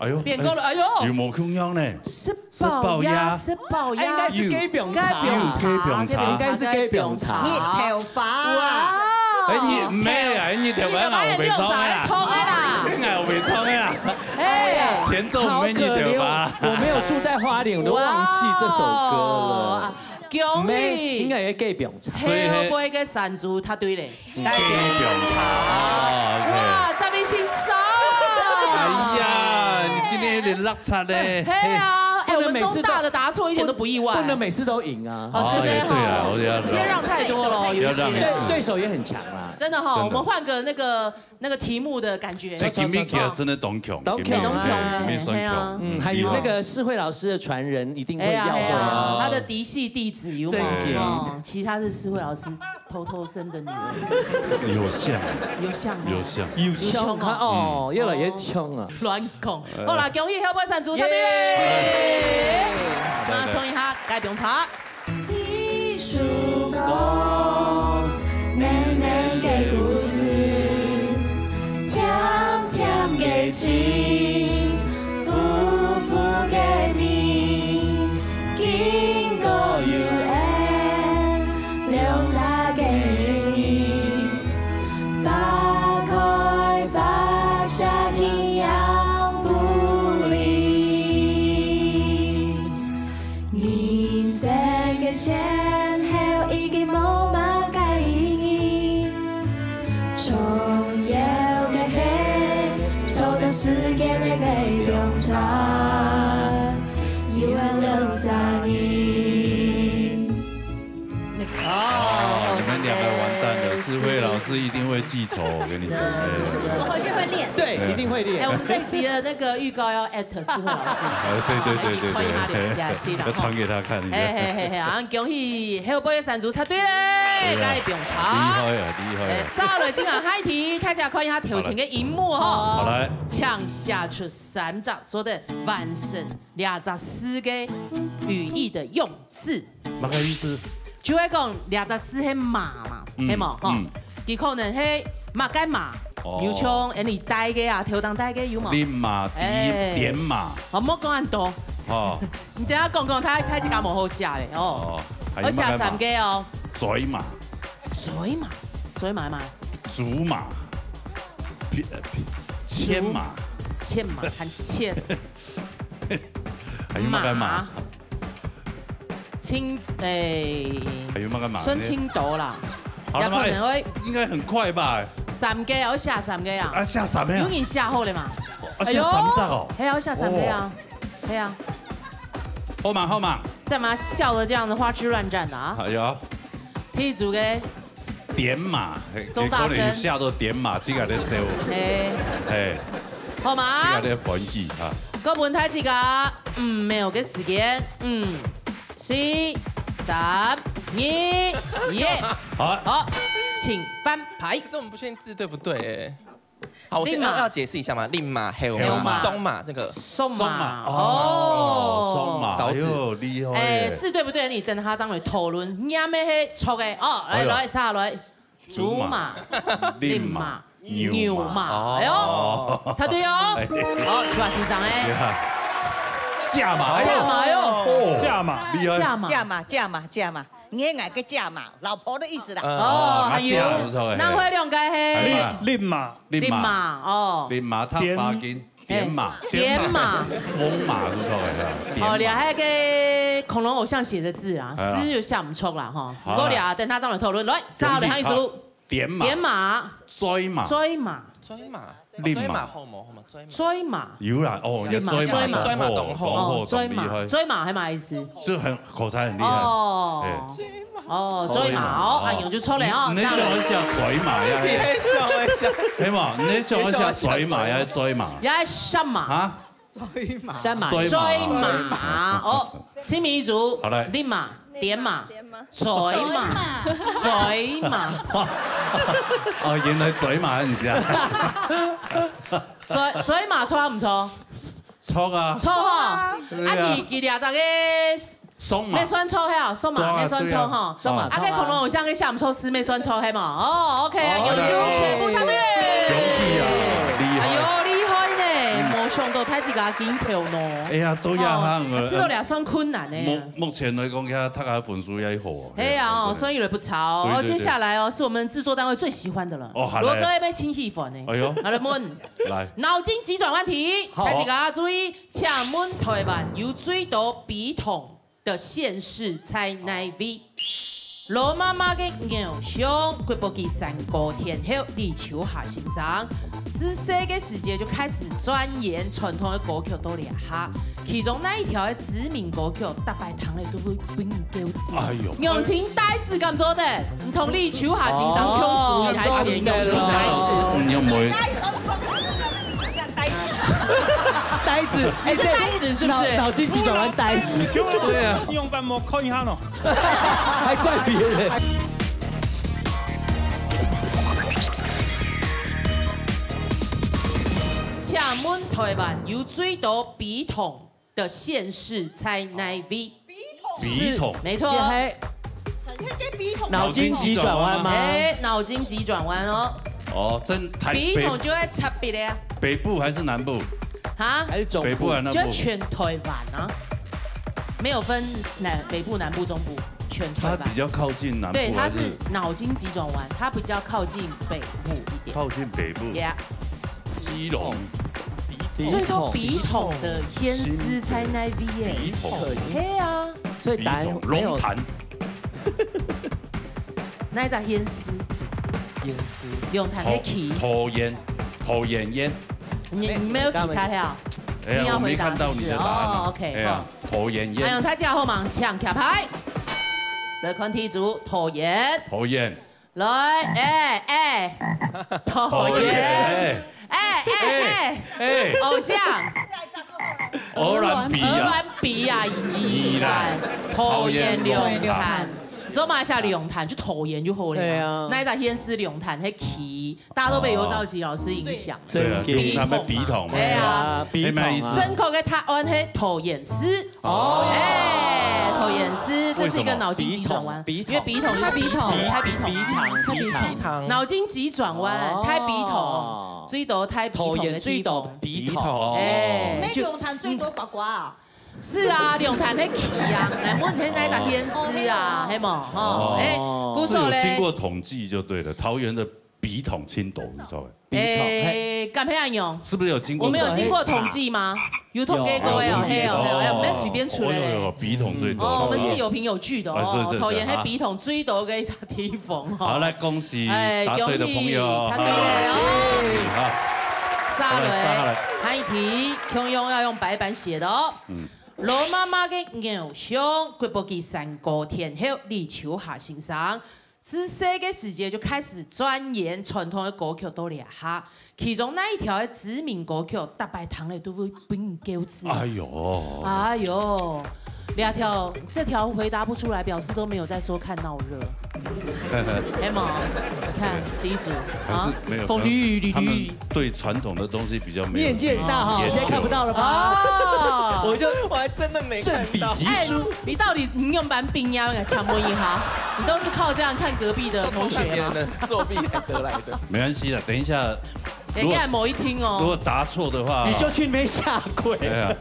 哎呦，變夠了，哎呦。有無共樣呢？ 食飽呀，食飽呀。哎，應該是雞枋茶。雞枋茶，雞枋茶。應該是雞枋茶。日頭花。哇。哎，你，毋係啊，日頭花𠊎有白唱的啦。日頭花係你有啥來唱的啦？𠊎有白唱的啦。哎。前奏毋係日頭花。好可憐，我沒有住在花蓮，我都忘記這首歌了。哇。恭喜。毋係，應該係雞枋茶。所以，後背个山豬答對咧。 雞枋茶，OK。哇，這邊先上。哎呀，你今天有點落差咧。嘿啊，哎，我們中大的答錯一點都不意外。不能每次都贏啊。哦，真的哈。哎，對啊，我覺得今天讓太多了，有一些人。對，對手也很強啦。真的哈，真的。我們換個那個，那個題目的感覺。這今天其實真的當強，當強啊。今天當強，今天算強。嘿啊。嗯，還有那個世慧老師的傳人一定會要的。哎呀，哎呀，他的嫡系弟子有嘛？真的。哦，其他是世慧老師 偷偷生的女兒。有像，有像哦。有像。有像哦。哦，越來越像啊。亂講。好啦，恭喜後背山豬答對咧。耶。馬上唱一下雞枋茶。一首歌，暖暖个故事，甜甜个情，苦苦个命，經過有緣。 兩儕个人，花開花謝形影不離。人生个前後已經無麼个意義，重要个係做得時間个雞枋茶，有緣兩儕人。 哦，你們兩個完蛋了，世慧老師一定會記仇，我跟你講。真的。哎，我回去會練。對，哎。一定會練。哎，我們這一集的那個預告要at世慧老師。哎，對，對，對，對，對。可以哈，對，是啊，是啦，要傳給他看一下。嘿，嘿，嘿，嘿，啊，恭喜後背个山豬答對咧，對啊。該不用吵。厲害啊，厲害啊。哎，接下來進行下一題，大家看一下頭前个螢幕吼。好，來。請寫出三隻做得完成這隻字个語義个用字。 麼个意思？就係講這隻字係馬嘛，嗯，係無？吼，嗯。佢可能係麼个馬，哦。有像𠊎俚戴个啊，頭頂戴个有無？林馬、哎。典馬。哦，莫講恁多。哦。你等下講講，他，他自家無好寫咧，哦。哦，還有麼个馬？我寫三個哦。水馬。水馬，水馬嘛。竹馬。皮，呃，皮，千馬。千馬，很千。還有麼个馬？馬。 青，誒，還有麼个馬呢？算青島啦。好了嗎？也可能會，應該很快吧？三個啊，我寫三個啊。啊，寫三個啊？有人寫好了嘛？啊，寫三隻哦。哎喲，係啊，我寫三個啊。哦。係啊。好嘛，好嘛。幹嘛笑得這樣子花枝亂顫的啊？哎呀，第一組个點馬，嘿，鍾大生。可能嚇到點馬，自家在笑。嘿。嘿。好嘛？自家在翻譯哈。各位大家，五秒个時間，五、四、三、二、一。好。好，請翻牌。这我们不确定字对不对欸。好，我先立马。要，要解释一下嘛，立马、后马、后马。松马那个。松马，松马。哦。哦，松马，嫂子。哎呦，厲害耶。哎，字对不对？你等下正来讨论。念个是错个。哦，来，哎呦。来，下来。竹马、竹马、立马、立马、牛马。牛马。哦。哎呦，答对哦。哎。好，就要欣赏哎。厉害。驾马，哎呦。驾马哟。哦，驾马。厉害。驾马。驾马，驾马，驾马。你也来个驾马，老婆的意思啦。嗯。哦，啊，还有，驾不错哎。那会两个嘿。哎呀。立，立马。 立马。立马，哦。立马，他点，发音，点马。哎，点马。风马是错的，是吧？点马。哦，了，那个恐龙偶像写的字啊，哎呀。诗就写不出啦，哈。好啦。不过了，等下再来讨论。来，下来，下一组。点马。点马。追马。追马。追马。立马。追马好无？好无？追马。追马。有啦，哦，立马，追马，追马。追马当好。当好，哦，追马，当厉害。追马还蛮意思。就很，口才很厉害。哦。哎。 哦，追马哦，追马哦。哎呦，就错了哦，你，你想一下追马呀，你还笑一下。嘿嘛，你想一下追马呀，追马。也是什么？啊？追马。山马。追马。追马，哦，青迷一族，好来。立马，点马，点马。追马，追马。哦，原来追马很像。追，追马错毋错？错啊。错哈。对啊。啊，佢，佢掠着个 松马。没算错嘿哦，松马，对啊，没算错哈。对啊。松马，啊，松马。个恐龙偶像个下姆寿司没算错嘿嘛。哦，OK，哦，有就全部答对。恭喜啊，厉害。哎呦，厉害呢，嗯。没想到太子个金条呢。哎呀，都要哦，行了。这个也算困难呢。目，目前来讲，他，他个分数也好哦。嘿啊，哦，所以也不差哦。对，对，对。哦，接下来哦，是我们制作单位最喜欢的了。哦，好嘞。罗哥那边清气粉呢。哎呦。好了，问。来。脑筋急转弯题，好。太子个注意，请问台湾有最多笔筒 的县市在哪位？老妈妈个偶像，国宝级山歌天后李秋霞先生，自細个時節就開始鑽研傳統个歌曲到這下。其中哪一條个知名歌曲，逐擺聽了都會分你噭嘴？哎喲。仰情帶子敢做得？你同李秋霞先生共組，哦，你還寫仰情帶子？你有沒有？ 呆子，你是呆子是不是？脑，脑筋急转弯呆子。对啊。用半摸看一下咯。还怪别人。请问台湾有最多笔筒的县市在哪位？笔筒。没错。也还，脑筋急转弯吗？哎，脑筋急转弯哦。哦，真台，笔筒就在差别的呀。北部还是南部？啊？还是中部？北部还是南部？就全台湾啊，没有分南，北部、南部、中部，全台湾。它比较靠近南部，对，它是还是？脑筋急转弯，它比较靠近北部一点。靠近北部。Yeah。基隆。笔筒。最多笔筒的县市在哪位耶？笔筒。嘿啊。所以答案没有。笔筒，龙潭。 哪一隻縣市？縣市。龍潭个區。桃，桃園，桃園縣。你，你沒有回答了？哎呀，你要回答是不是？我沒看到你的答案啊。哦，OK，哎呀，好。桃園縣。哎喲，大家好忙，搶卡牌。來看題組，桃園。桃園。來，哎，哎，桃園。桃園。哎，哎，哎，哎。偶像。 鹅銮鼻啊。鵝銮鼻啊，宜蘭。宜蘭。桃園龍潭。你知道嗎？一下龍潭，就桃園就好了嘛。對啊。哪一隻縣市龍潭，該區，大家都被尤兆基老師影響了。對啊，對啊，龍潭的筆筒嘛。對啊。哎呀，筆筒啊。正確个答案係桃園市。哦。哎，桃園市，這是一個腦筋急轉彎。為什麼？因為筆筒就是筆筒，太筆筒。筆筒，筆筒。腦筋急轉彎，哦。太筆筒，最多太筆筒个地方。桃園最多筆筒。哎，就，該龍潭最多八卦啊。 是啊，龍潭該區啊，來問你哪一隻縣市啊，哦。係無？吼，哦。哎，故所咧。是有經過統計就對了，桃園的筆筒盡多，你知道嗎？筆筒，哎，嘿。敢係恁樣？是不是有經過統計？我們有經過統計嗎？有統計過的哦，有統計，嘿哦，嘿哦，哎，我們隨便出的。哦，有，有，有，筆筒最多。哦，我們是有憑有據的哦，哎，是，是，是，桃園該筆筒最多个一隻地方哦。好，來，恭喜答對的朋友。哎，恭喜，答對了哦。好。下來，下來。下一題，共樣要用白板寫的哦。嗯。老媽媽个偶像，國寶級山歌天后李秋霞先生，自細个時節就開始鑽研傳統个歌曲到這下。其中哪一條个知名歌曲，逐擺聽了都會分人噭眵？哎喲。哎喲，這條，這條回答不出來，表示都沒有在說看鬧熱。係無？你看，第一組，還是沒有，啊，風裡雨裡。他們，他們對傳統的東西比較沒有，你眼界很大哈，研究。現在看不到了吧？哦。我就，我還真的沒看到。正比級數。哎，你到底，你仰般拚啊？我想問一下，你都是靠這樣看隔壁的同學嗎？都看別人的作弊才得來的。沒關係啦，等一下，等一下，如果，某一聽哦。如果答錯的話，你就去那邊下跪。對啊。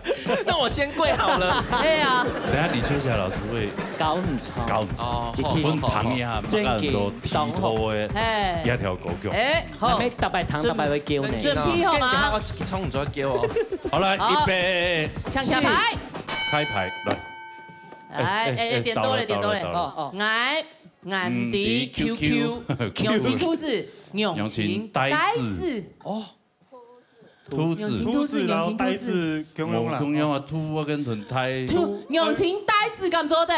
那我先跪好了。對啊。等一下李秋霞老師會教你唱。教你唱。哦，你聽。好，好，好。分糖呀，正經，麥當勞剃頭的，當好。嘿。一條歌曲。哎，好。那邊逐擺糖，逐擺會噭呢。準備好嗎？跟你講哦，唱毋做噭哦。好，來，好。預備，搶搶牌。開牌，來。哎，哎，哎，哎，點到了，到了，點到了。到了，到了。哦，哦。𠊎，𠊎毋知，嗯，知，Q Q，Q Q。仰稱兔子，仰稱呆子。仰稱呆子。哦。兔子。仰稱兔子，兔子摎呆子仰稱兔子。共樣啦。無共樣啊，兔啊跟很呆。兔，仰稱呆子敢做得？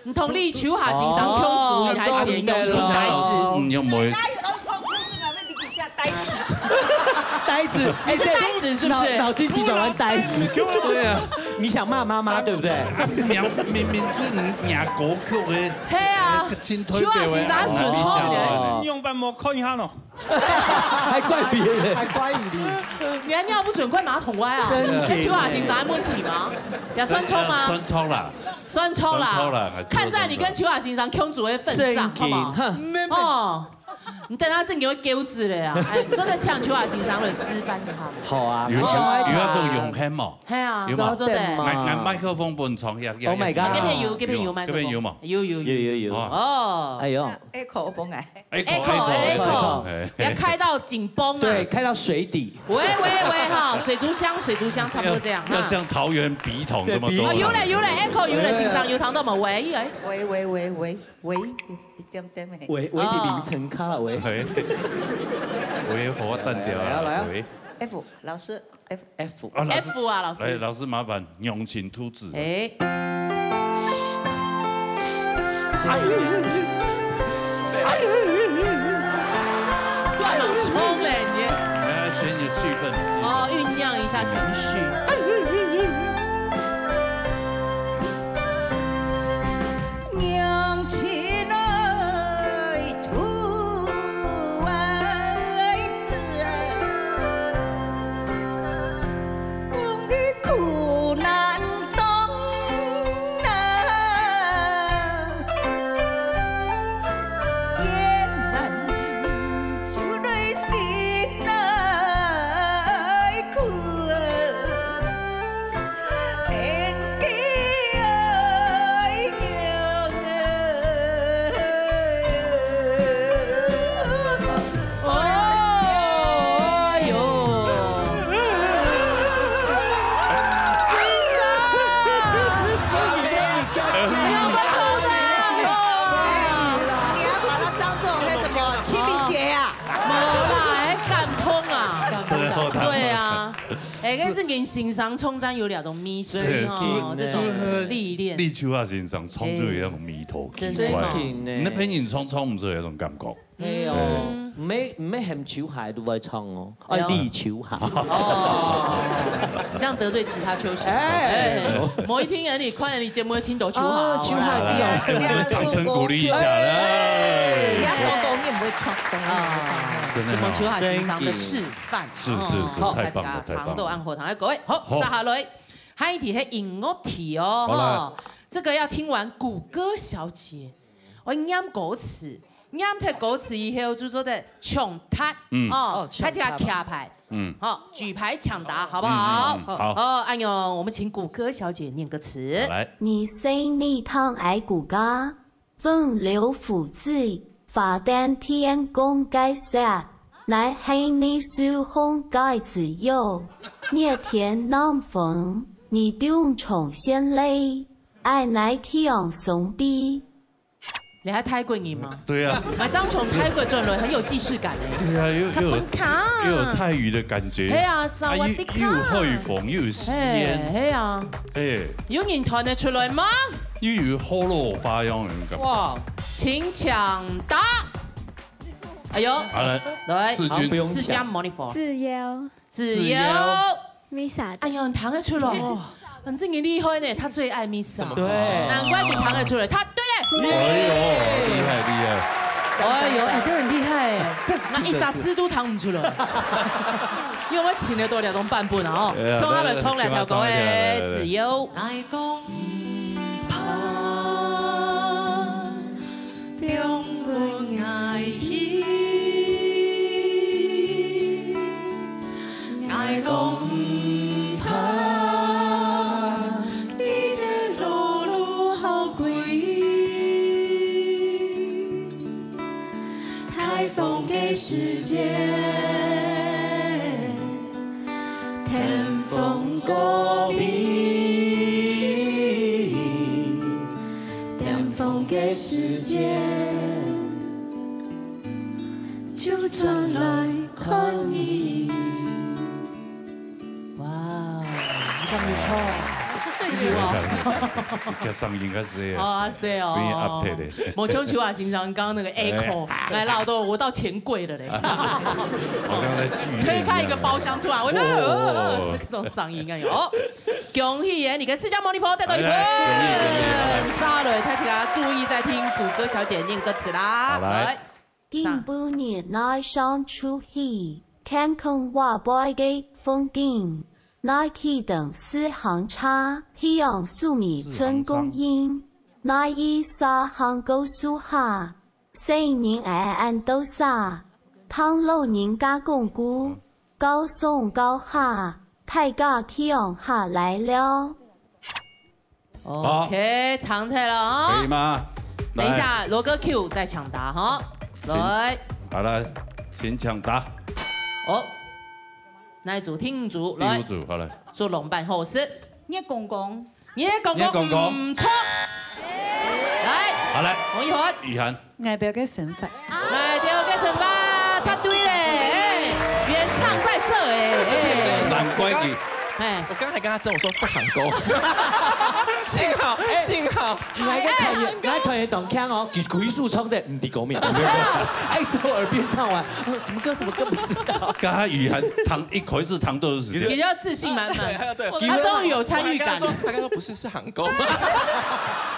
你同李秋霞先生共組，哦，你還寫仰稱呆子？嗯，有無？哪有人講兔子嘛，被你底下呆子？呆子，你是呆子是不是？腦，腦筋急轉彎呆子。對啊。你想罵媽媽，對不對？啊，明，明明就你歌曲的，嘿啊，那個青推秋霞先生很順風的。哦。你用白目看一下咯。 還怪別人。還怪你。你還尿不准怪馬桶外啊？真的。跟秋霞先生的問題嗎？也算錯嗎？算錯啦。算錯啦。算錯啦，還是看在你跟秋霞先生共組的份上，真的。好不好？哼。哦，你等下正經會噭眵了啊！哎，做得請秋霞先生來示範一下嗎？好啊，有想，有那種勇敢嘛？嘿啊，有嘛？做得。拿，拿麥克風分唱，要，要，Oh my god。要。這邊有，這邊有麥克風。這邊有嘛？有，有，有。有，有，有。哦。哦。哎喲。Echo，我幫哎。 Echo，echo，echo，echo，echo。哎。也開到緊繃啊。對，開到水底。喂，喂，喂，哈，水族箱，水族箱差不多這樣，要，要哈。像桃園筆筒這麼多。對，筆筒。哦，有咧，有咧，echo，有咧，哎。先生，有聽到嗎？喂，哎。喂，喂，喂，喂，喂，一點點欸。喂，喂，哦。佇眠床跤啦，喂。喂。喂，予我等一下啊，來啊，來啊。喂。F，老師，F。F。啊，老師。F啊，老師。來，老師，麻煩，仰稱兔子。哎。 哎呦，哎呦，哎呦，哎呦。斷了，衝嘞，你。哎，先有氣氛，氣氛。哦，醞釀一下情緒。哎呦，哎呦，哎呦。娘親哎，兔崽子哎。 讲起苦难当啊，艰难出来心内苦啊，天地哀娘啊。 哦，哎呦。先生，你要不要抽他？你要把它当作那什么，清明节啊？没啦，还感动啊。真的好感动。对啊。哎，但是跟先生冲撞有两种迷失哦，是，这种历练。立秋啊，先生冲撞有两种迷途，哎，奇怪。真的哦。真的。你那边你冲撞不是有一种感觉？ 哎呦，嗯。毋係，毋係喊秋霞都會唱哦，哎，哎呀。李秋霞。哦，你這樣得罪其他秋霞。哎。哎，某一天眼裡，看你節目的青島秋霞，哦，秋霞好啦。你有，你有掌聲鼓勵一下，來。哎，你要多多，你也不會唱，多多，你也不會唱。啊，真的哦。什麼秋霞先生的示範。是，是，是，哦，太棒了，大家太棒了。糖豆暗火糖，哎，各位，好，好。接下來，還有一題係音樂題哦，好啦。吼，這個要聽完谷歌小姐 愛念歌詞，念忒歌詞以後就做得搶答，嗯。哦，哦，大家徛牌，搶答。嗯。好，舉牌搶答，好不好？嗯，嗯，嗯，好。哦，哎呦，我們請谷歌小姐念歌詞。好，來。你生你糖愛谷歌，風流父子，花旦天公該些，乃係你手風該自由，熱天南風，你不用衝先嘞，愛乃天上送俾。你還泰國人嗎？對啊。買張從泰國轉來，很有既視感欸。對啊，又，又有，卡本卡。又有泰語的感覺。係啊，啊，又，薩瓦迪卡。又有海風，又有吸煙。係，係啊。欸。有人彈得出來嗎？又有河洛話樣的感覺。哇。請搶答。哎喲。好，來，來，世鈞。世鈞Monifor。自由。自由。自由。 Misa。哎呀，你彈得出來，哇，你真厲害呢，他最愛Misa。對。難怪你彈得出來，他對了。哎喲，厲害，厲害。哎喲，哎，真的很厲害欸，這，那一隻字都彈不出來。因為我請了多兩種版本啊，哦，哎呀，看他們唱兩條歌，來，來，來，來，來。哎，自由。 放分𠊎去，𠊎講毋怕，你个路路好歸。颱風个時節， 天風高飛，點風个時節，就轉來看你。哇，你敢有唱？有啊。這聲音較細啊。哦，較細哦。比較壓忒咧。無像秋華先生剛剛那個echo，哎，來到我到錢櫃了嘞。 好像在劇院一樣。推開一個包廂，突然，我就，哦。呃，這種聲音啊，有。恭喜耶，你个世鈞Monifor得到一分。哎，恭喜，恭喜，恭喜。下來，大家注意在聽谷歌小姐念歌詞啦。好，來。來。今晡日𠊎想出去，看看外背个風景。𠊎騎等自行車，去往壽眉村公園。𠊎一儕行過樹下， 細人仔恁多儕，聽老人家講古，教上教下，大家去往下來了。OK，唱忒了哦。可以嗎？等一下，來。羅哥Q再搶答哈。請。來。好了，請搶答。哦，哪一組？第五組，來。第五組，好了。做龍辦好事。月光光。 月光光，月光光。毋錯。來，好，來。王一凡。雨涵。𠊎兜个生活。𠊎兜个生活，答對咧，哎，原唱在這，哎，哎。難怪佢。哎。我剛才跟他爭，我說是韓國。幸好，哎，幸好。你還跟團員，哎，你還團員當強哦，舉，舉手唱的，毋知歌名。哎，之後耳邊唱完，哦，什麼歌，什麼歌不知道。剛才雨涵唱，一口氣唱多少時間？比較自信滿滿。對，對。他終於有參與感。我還跟他說，他跟他說不是，是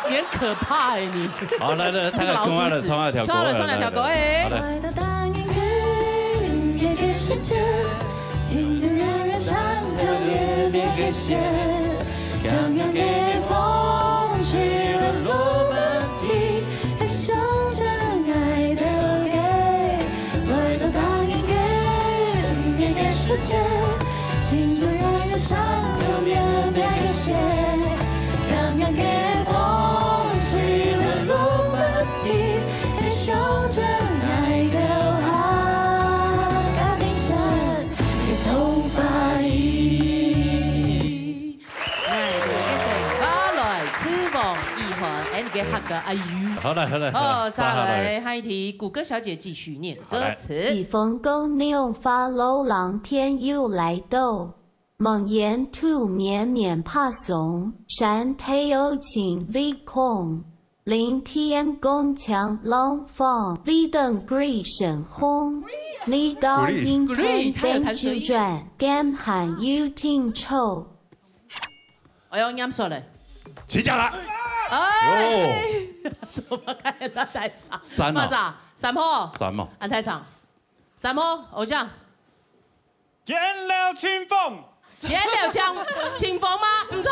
你很可怕欸，你。好，來，來，這個老鼠屎。來，唱啊，唱啊，跳過，唱啊，唱啊，來，來，跳過，來，哎。好，來。 哎，你个客家阿姨。好了，好了，好，好，下來，下來。下一題，谷歌小姐繼續念歌詞。好來。四方高娘發老人天又來到， 望沿途綿綿白霜，山頭有情微光，林田光淨浪花，為等歸神風。你到雲端登九轉，敢還有定著。哎喲，念錯了。請講啦。哎，哦。怎麼辦？那太長。三哦。馬上，三號。三哦。安太長。三號，偶像。 原諒清風。原諒清，清風嗎？毋錯。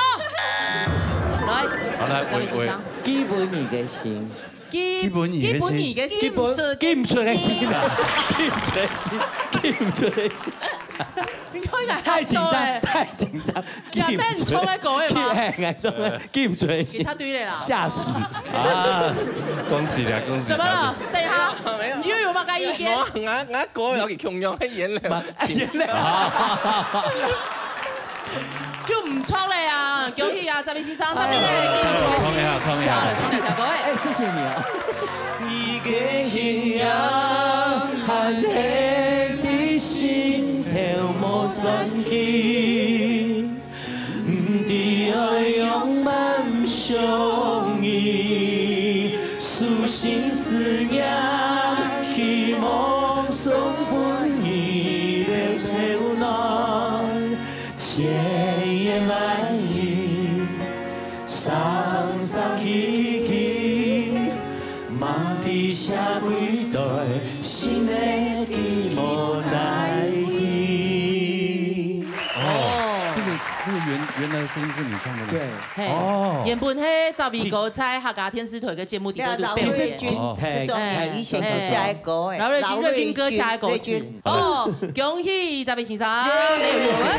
來，好，來，張雨生。喂，喂。寄分你个信。寄，寄分你个信。寄分你个信。寄分，寄毋出个信啊，寄毋出个信，寄毋出个信。你看起來太緊張，太緊張。 根本唱个歌个嘛。哎，哎，唱个，記毋出个。佢答對了啦。嚇死。啊，恭喜啦，恭喜。怎麼了？等一下，沒有。你又有麼个意見？我，我，我歌了，佢共樣，演了。嘛，演了。啊。就毋錯了啊！恭喜啊，這位先生，他對了，恭喜恭喜，恭喜啊，恭喜啊！下了，下了，小哥，哎。哎，謝謝你啊。你个形影還在心頭無散去，毋知愛用麼相依，書信思念，希望送分你的手內。 千言萬語，聲聲息息，望知寫幾代，心的寂寞來去。哦，這個，這個原，原來的聲音是你唱的嗎？對。嘿，哦。原本係十二哥在客家電視台个節目底下就表演。對啊，老瑞君，哦。這種以前寫的歌誒，嘿，嘿。老瑞君，瑞君哥寫的歌詞。瑞君，瑞君。 哦，恭喜這位先生，沒有疑問。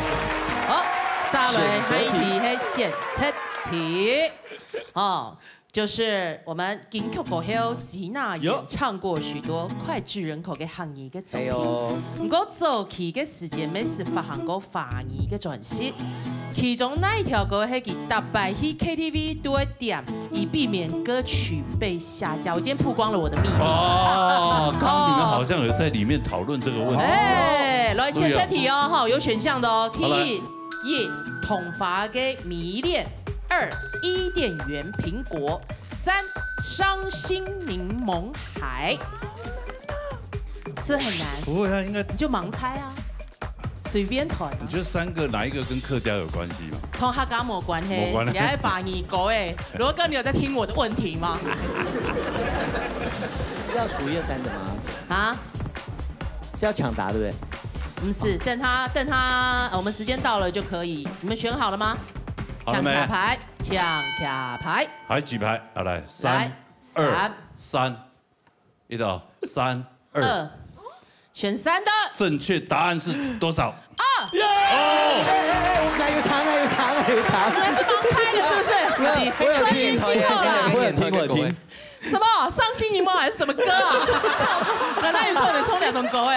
好，下來下一題係選擇題。哦，就是我們金曲歌后吉娜演唱過許多膾炙人口个客語个作品。哎喲。毋過早期个時節，乜係發行過華語个專輯。其中哪一條歌係佢逐擺去K T V都會點，以避免歌曲被下架？我今天曝光了我的秘密。哦，剛剛你們好像有在裡面討論這個問題。哎，來，選擇題哦，哈，有選項的哦。好，來。題一，一，桐花个迷戀；二，伊甸園蘋果；三，傷心檸檬海。是不是很難？不會啊，應該你就盲猜啊。 隨便彈啊。你覺得三個哪一個跟客家有關係嗎？同客家無關係，無關係。你還華語歌誒，羅哥，你有在聽我的問題嗎？是要數一二三的嗎？啊？是要搶答對不對？不是，等他，等他，呃，我們時間到了就可以。你們選好了嗎？好了沒？搶卡牌，搶卡牌。還舉牌，好，來，三，來，二，三。三。 一到三，二。二，選三的。正確答案是多少？二。耶！哦。哎，哎，哎，我感覺有糖啊，有糖啊，有糖。你們是盲猜的，是不是？我有聽，所以已經有了。我有聽，我有聽。什麼？傷心檸檬海是什麼歌啊？難道有可能唱這種歌誒？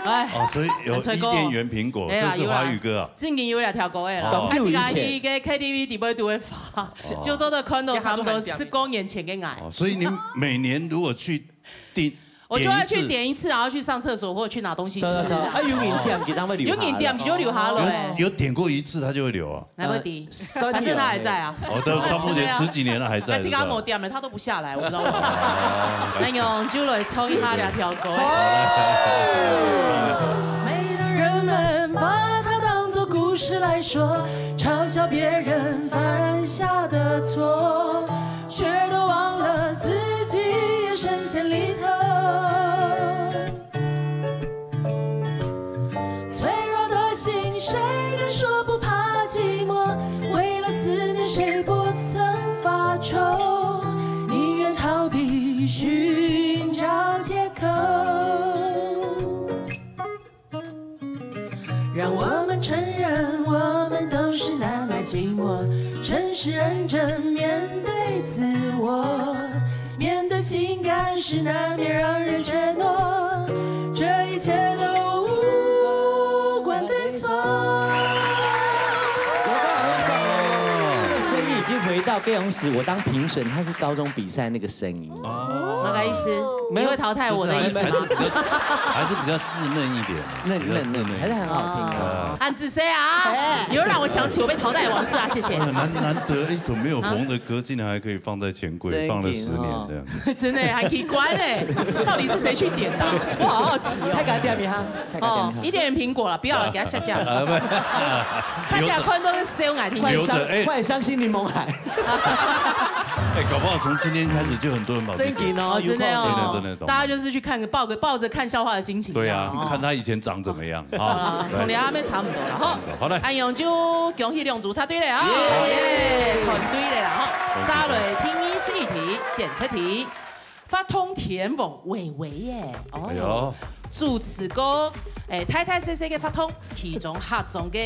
哎。哦，所以有伊甸園蘋果，沒有啦，這是華語歌啊。有啦。正經有兩條歌誒啦。哦。啊，這個一個K T V底背都會發。 就做得看到差不多十多年前个𠊎。哦，所以你每年如果去訂，我就會去點一次，點一次，然後去上廁所或者去拿東西吃啊。真的，真的。啊，有人點，佢正會留下來。有人點，佢就留下來。有，有點過一次，他就會留啊。來，不會的，呃，反正他還在啊。哦，到，到目前十幾年了，還在，啊，這個是吧？沒點了，他都不下來，我不知道為什麼。哦。那用就來唱一下這條歌。每當人們把它當作故事來說， 嘲笑別人犯下的錯，卻都忘了自己也深陷裡頭。脆弱的心，誰敢說不怕寂寞？為了思念，誰不曾發愁？寧願逃避，尋找藉口。 讓我們承認，我們都是那麼寂寞，誠實認真面對自我，面對情感時難免讓人怯懦，這一切都無關對錯。這個聲音已經回到高雄時，我當評審，他是高中比賽那個聲音。 哦。麼个意思？沒有，你會淘汰我的意思嗎？就是還是比較，還是比較稚嫩一點啊，嫩，比較稚嫩一點。嫩，嫩，還是很好聽啊。哦。恁仔細啊，哎。又讓我想起我被淘汰的往事啊，謝謝。哎呀，難，難得一首沒有紅的歌，竟然還可以放在錢櫃，真的哦。放了十年這樣。真的，很奇怪欸，到底是誰去點的啊？我好好奇哦。大家點名哈。 哦，一點蘋果了，不要了，給他下架了。啊，不。大家看都是燒愛聽。留著，哎。快傷心檸檬海。哎，搞不好從今天開始就很多人跑去點。真的哦，哦，真的哦。有空。真的，真的，真的。大家就是去看個，抱個，抱著看笑話的心情這樣，對啊，哦。看他以前長怎麼樣，啊。啊，對。同你阿妹差不多了，吼。好，來。恁樣就恭喜兩組答對了啊。耶。耶，團隊了啦，吼。恭喜。再來第二十一題，選擇題。 發通天王偉偉耶，哦。哎喲。主持過，誒，大大細細个發通，其中客庄个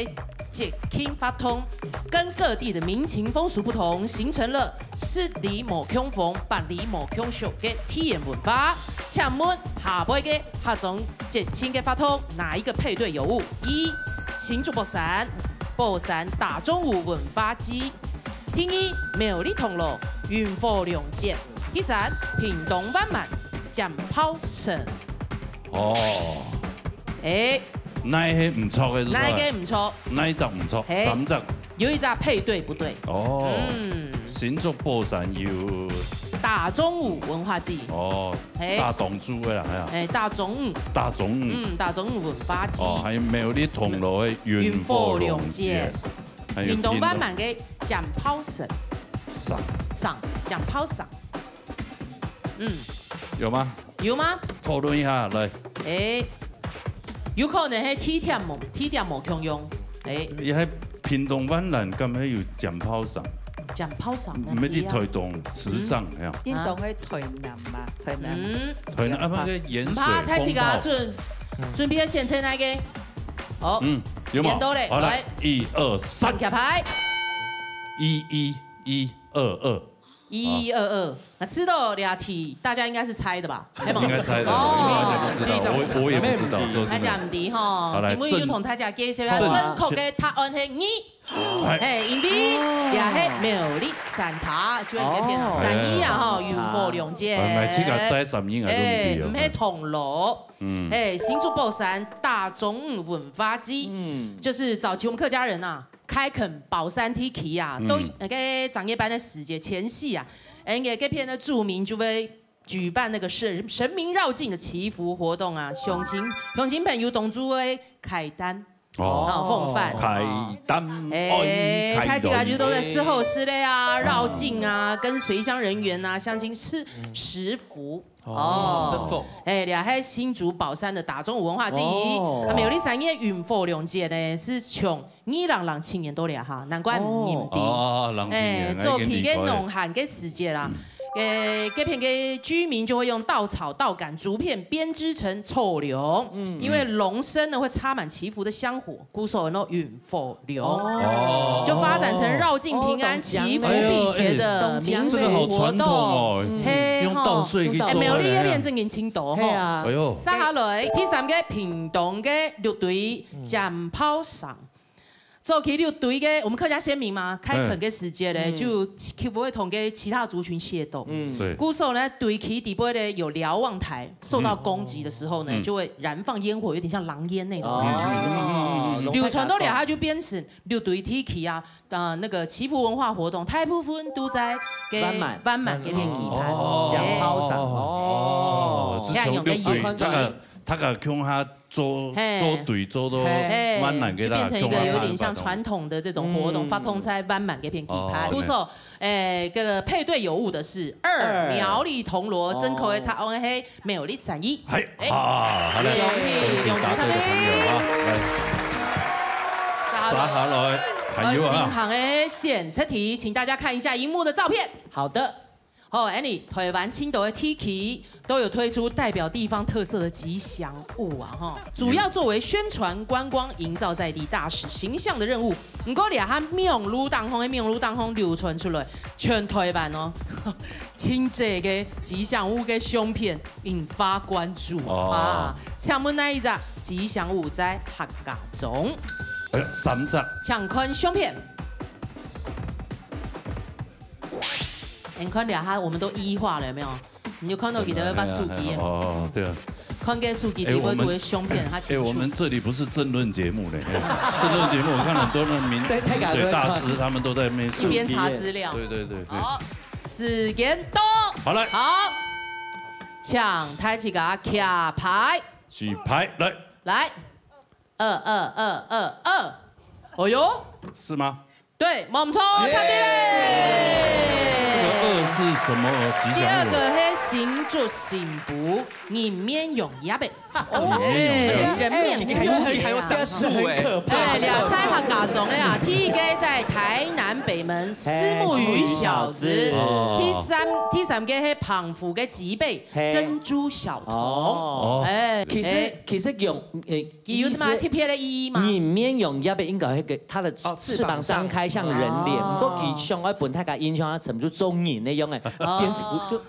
節慶發通，跟各地的民情風俗不同，形成了十里無共風，百里無共俗个地緣文化。請問下背个客庄節慶个發通，哪一個配對有誤？一、新竹博山，寶山打中午文化祭。第二，苗栗銅鑼運火龍節。第三，屏東萬巒尖炮城。哦，哎，哪一个毋著个？哪一个毋著？哪一隻毋著？嘿三隻。有一隻配對不對。哦，嗯，新竹寶山有打中午文化祭。哦，嘿打中午个啦，哎呀，哎，打中午，打中午。嗯，打中午文化祭。哦，還有苗栗銅鑼个運火龍節，還有屏東萬巒个尖炮城上上，尖炮上。嗯，有嗎？有嗎？討論一下來。哎，有可能係地點無，地點無共樣。哎，你還屏東萬巒，敢還有尖炮上？尖炮上毋係去台東池上呀？屏東个台南嘛，台南。嗯，台南啊，那個鹽水毋怕，大家風炮。準準備好先猜哪個？好，嗯，有嗎？時間到了，好，來來，一二三上，徛牌，一一一二二。一二二。那知道這題，大家應該是猜的吧？係無？應該猜的，哦我完全不知道，我我也不知道，說大真的。家毋知吼，好來因為有同大家介紹一下，正正確个答案係二。哎嘿，因為也係苗栗三叉，就係這片啊，哦三義啊吼，運火龍節。哎，買這個帶三義啊，哎，都毋知哦毋係銅鑼。嗯，哎，新竹寶山打中午文化祭，嗯，就是早期我們客家人啊，開墾寶山地區啊，嗯都那個長夜班的時節前夕啊，哎，該片的住民就會舉辦那個神神明遶境的祈福活動啊，鄉親鄉親朋友當中會開單。哦，哦，奉飯。開單，哎，開始啊，就都在伺候司禮啊、遶境啊，跟隨鄉人員啊、鄉親吃食福。哦，食福。哎，這係新竹寶山的打中午文化祭，哦啊，苗栗三義運火龍節呢，係從二零零七年到了哈，難怪毋認得。哦，零七年，哎，做皮个農閒个時節啦，呃，這片个居民就會用稻草、稻稈、竹片編織成臭龍，因為龍身呢會插滿祈福的香火，故所呢運火龍，哦，就發展成遶境平安、祈福辟邪的民俗這個好傳統活動。哦，嘿用稻穗去做哎，的。苗栗那片正經青島吼。係啊，哎呦，接下來第三個屏東个六堆尖炮上。早期六堆个，我們客家先民嘛，開墾个時節咧，嗯就不會同个其他族群械鬥。嗯，對，故所呢，堆起底背呢有瞭望台，受到攻擊的時候呢，嗯就會燃放煙火，有點像狼煙那種感覺。哦，流傳到了，它就變成六堆地區啊，呃，那個祈福文化活動，大部分都在萬巒萬巒這片舉辦。哦尖炮上哦，哦，係從六堆，看出來大家大家共下做嘿做隊做到嘿哎，萬巒个啦，就變成一個有點像傳統的這種活動，嗯發通在萬巒這片舉辦。哦不錯，哎，這個配對有誤的是二，二苗栗銅鑼，正確个答案係苗栗三義。係哎啊，好嘞，恭喜恭喜答對的朋友啊，來，接下來接下來還有啊，呃，進行个選擇題，請大家看一下螢幕的照片。好的，哦，Annie，台灣青島个地區都有推出代表地方特色的吉祥物啊，哈，主要作為宣傳、觀光、營造在地大使形象的任務。毋過，這下網路當中个網路當中流傳出來，全台灣哦，真濟个吉祥物个相片引發關注哦啊。請問哪一隻吉祥物在客家庄？哎呀，三隻，請看相片。你看兩下，我們都一一畫了，有沒有？你就看到佢兜把手機，哦，對啊，看个手機裡背个相片，他哎，清楚。我們這裡不是政論節目呢，哎政論節目我看很多那民對太敢民嘴大師他們都在那邊一邊查資料。對對對對，好，時間到，好來，好，請大家徛牌，舉牌來，來，二二二二二，哦喲，是嗎？對，無毋著，答對這個咧。二是什麼吉第二個祥物？係新竹新埔人面羊仔个，人面羊仔人面哎，這還有閃爍哎，哎，這在客家庄个啊，第一個在台南北門虱目魚小子，哦第三第三個係澎湖个吉貝嘿珍珠小童，哦哎，其實哎其實用誒，佢有麼特別个意義嗎？人面羊仔个應該係个，它的哦翅膀張開像人臉，哦毋過佢想愛分大家印象，佢成做人个樣誒，哦蝙蝠就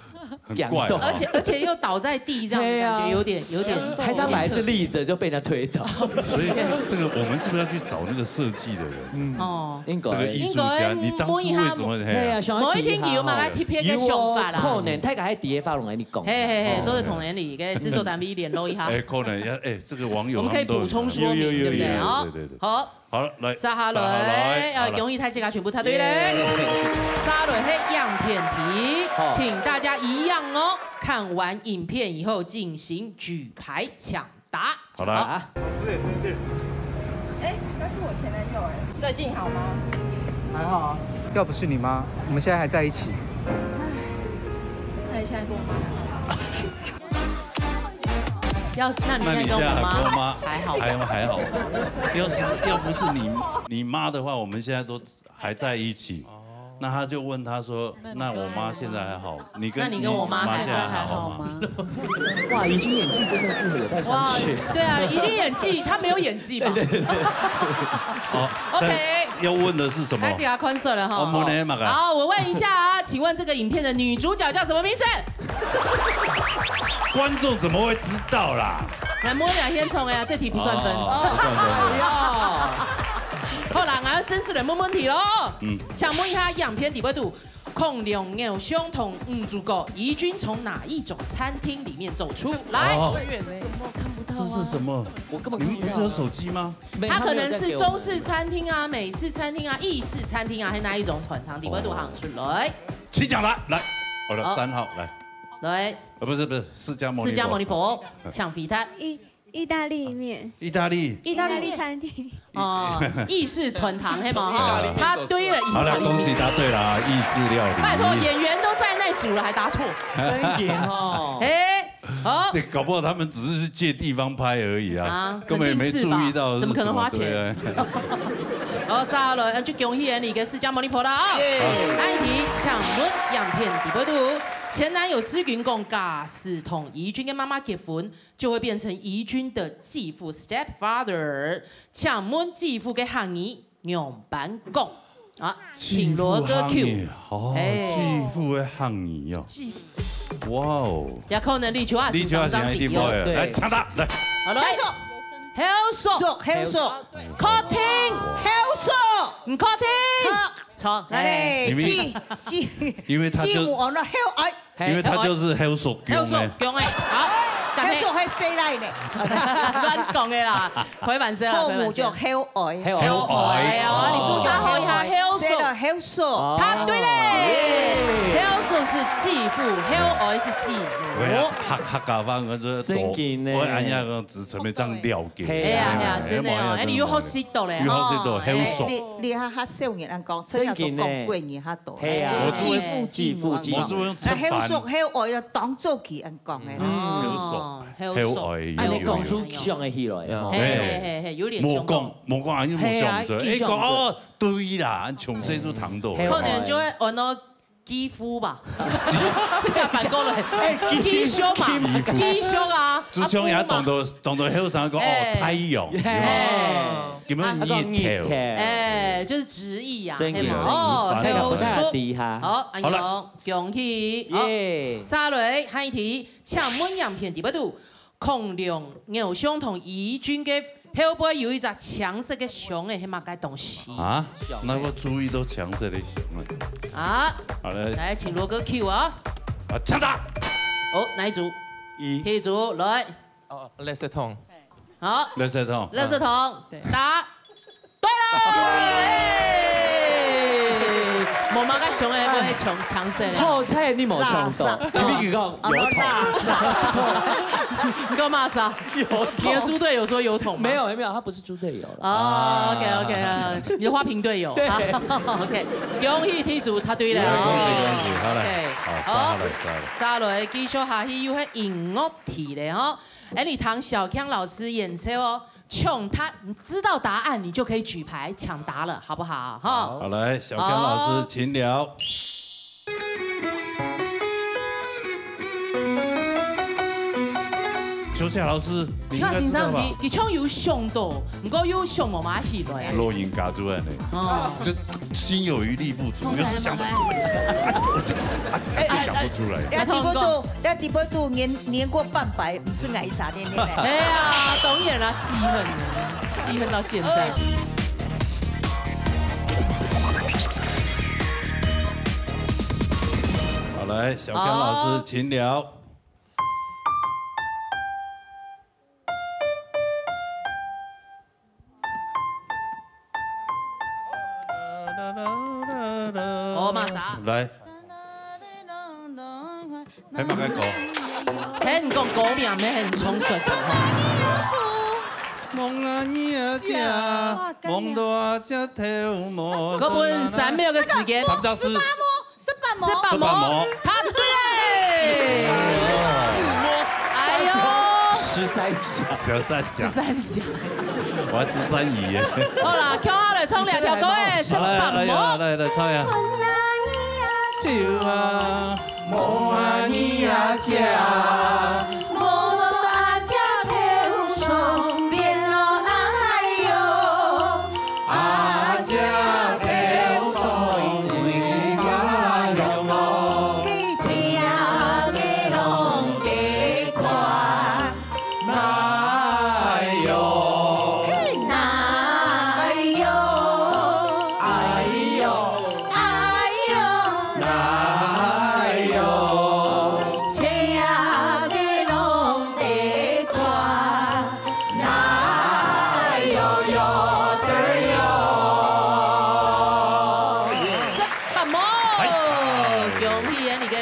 很怪哦。而且而且又倒在地，这样子感觉有点有点。还是他本来是立着就被人家推倒。所以这个我们是不是要去找那个设计的人？哦，应该这个艺术家，你当初为什么？对啊，想要某一天佢有嘛个特别个想法啦。可能大家还底下发拢跟你讲。嘿嘿嘿，做个同年里个制作单位联络一下。哎，可能要哎，这个网友我们可以补充说明，对不对？哦，对对对，好。 好，来，接下来，好了，恭喜大家全部答对嘞。接下来是影片题，请大家一样哦，看完影片以后进行举牌抢答。好了。哎，那是我前男友哎，最近好吗？还好啊，要不是你妈，我们现在还在一起。那你现在跟我妈还好吗？ 要是那你现在跟我妈还好吧？还好，还好。要是要不是你你妈的话，我们现在都还在一起。那他就问他说：“那我妈现在还好？你跟那你跟我妈还好吗？”哇，怡君演技真的是有待商榷。对啊，怡君演技，他没有演技吧？哦，OK，要问的是什么？开始啊，宽顺了哈。我问你嘛个。好，我问一下啊，请问这个影片的女主角叫什么名字？ 观众怎么会知道啦？来，摸两天虫的呀，这题不算分。哦，不算分。哎呀，好啦，俺要正式来问问题喽。嗯，想问一下，影片底背肚，孔刘偶像同女主角怡君从哪一种餐厅里面走出？来，哦，这是什么？我根本看不到啊。你们不是有手机吗？他可能是中式餐厅啊、美式餐厅啊、意式餐厅啊，还是哪一种餐厅？底背肚行出来。请讲答，来，我的三号来。 来，呃，不是不是，释迦牟尼佛。释迦牟尼佛，抢回答。意意大利面，意大利，意大利意大利餐厅。哦，意式餐厅，嘿嘛哈，他对了，好了，恭喜答对了啊，意式料理。拜托，演员都在那组了，还答错。真的哦。哎，好。对，搞不好他们只是去借地方拍而已啊，啊，根本也没注意到是什么，肯定是吧？怎么可能花钱？对不对？好，接下來，呃，就恭喜你个釋迦牟尼佛啦啊！耶！好，下一題，請問影片底背肚，前男友思君講，假使同怡君个媽媽結婚，就會變成怡君的繼父 stepfather。請問繼父个客語仰般講？啊，請鑼歌cue。繼父个客語哦，哎。繼父个客語哦。繼父。哇哦。也可能你就要你就要緊張張張張張張張。對。來，搶答，來。好，來。後座。後座。後座。 確定？後座。毋確定？錯。錯。來嘞，因為繼繼因為他就繼母安到後愛，因為他就是後座強的。後座強的，好，後座還細倈呢。亂講的啦，開玩笑啦，後母就後愛。後愛哦，你說啥？後愛，後座。細倈後座。答對嘞，後座是繼父，後愛是繼母。喂啊，客客家話，我這正經呢。我恁樣講，只成為這樣了解。係啊，係啊，真的哦，哎，你又學習到嘞，又學習到，吼，後座。哎，你你還較少人恁講，真正都講過人較多，係啊，就繼父繼母恁講。繼父繼母。我就用吃飯。啊，後座後愛就當做佢恁講的啦。嗯，後座，哦，後座。後愛，哎，你講出像个起來，有。吼。嘿，嘿，嘿，嘿，有點像。無講，無講，哎，無像，係啊，哎，講，哦，對啦，從細就聽到。後愛。可能就會按到 繼父吧，是這樣反過來，哎，繼繼兄嘛，繼父。繼兄啊，就像人家阿公嘛。當多當多後生講，哦，哎。太陽，哎。有沒有？有沒有日頭？啊，講日頭。哎，就是直譯啊，真的。係嘛？哦，哎呀，不太好。好，哎呦，好了。恭喜。好，耶。下來，下一題，請問影片底背肚， 孔劉偶像同怡君个後背有一隻青色个像仔，係麼个東西？啊？哪會注意到青色个像仔？啊，好嘞。來，請鑼歌cue啊。啊，搶答！哦，哪一組？一。第一組，來。哦，垃圾桶。好。垃圾桶。垃圾桶，對。答 對了，哎，無麼个想的，無係搶搶手的。好彩你無搶到，垃圾。你比如講油桶。哦，垃圾。你講麼个？油桶。你的豬隊友說油桶嗎？沒有，沒有，他不是豬隊友了。哦，OK，OK，啊，你的花瓶隊友。對。好，OK，恭喜題主答對了哦。恭喜恭喜，好來，OK，好，好，下來，下來。下來，繼續下去又係音樂題了吼。哎，你聽小強老師演奏哦。 搶答，你知道答案，你就可以舉牌搶答了，好不好？哈。好，來，小強老師，好。請了。秋夏老師，你應該知道吧？秋夏先生，你你搶有想到，毋過又想無麼个起來啊。老人家就恁呢。哦。就心有餘力不足，有時想不，我就啊，就想不出来。你看底部肚，你看底部肚年，年过半百，毋是矮傻练练嘞。哎呀，当然啦，记恨，记恨到现在。好，来，小刚老师，好。请聊。 哦，嘛啥？来。还蛮开口。嘿，你讲歌名，没很冲出去吼。梦啊你啊姐，梦到啊姐头毛。给我们三秒的时间。三到四。 十八摸，十八摸。十八摸，答对嘞！哎呦，十三响。十三响。十三响。我还十三姨耶。好啦，共下来唱两条歌诶，十八摸。好啦，来，来，来，来，唱呀。酒啊，摸啊你啊姐，摸到阿姐头上，变老哎呦。 阿姐头上对家用哦，请个人得看。哎呦，哎呦，哎呦，哎呦，哎呦，请个人得看。 哎呦呦嘚儿呦。十八摸，哎。恭喜你个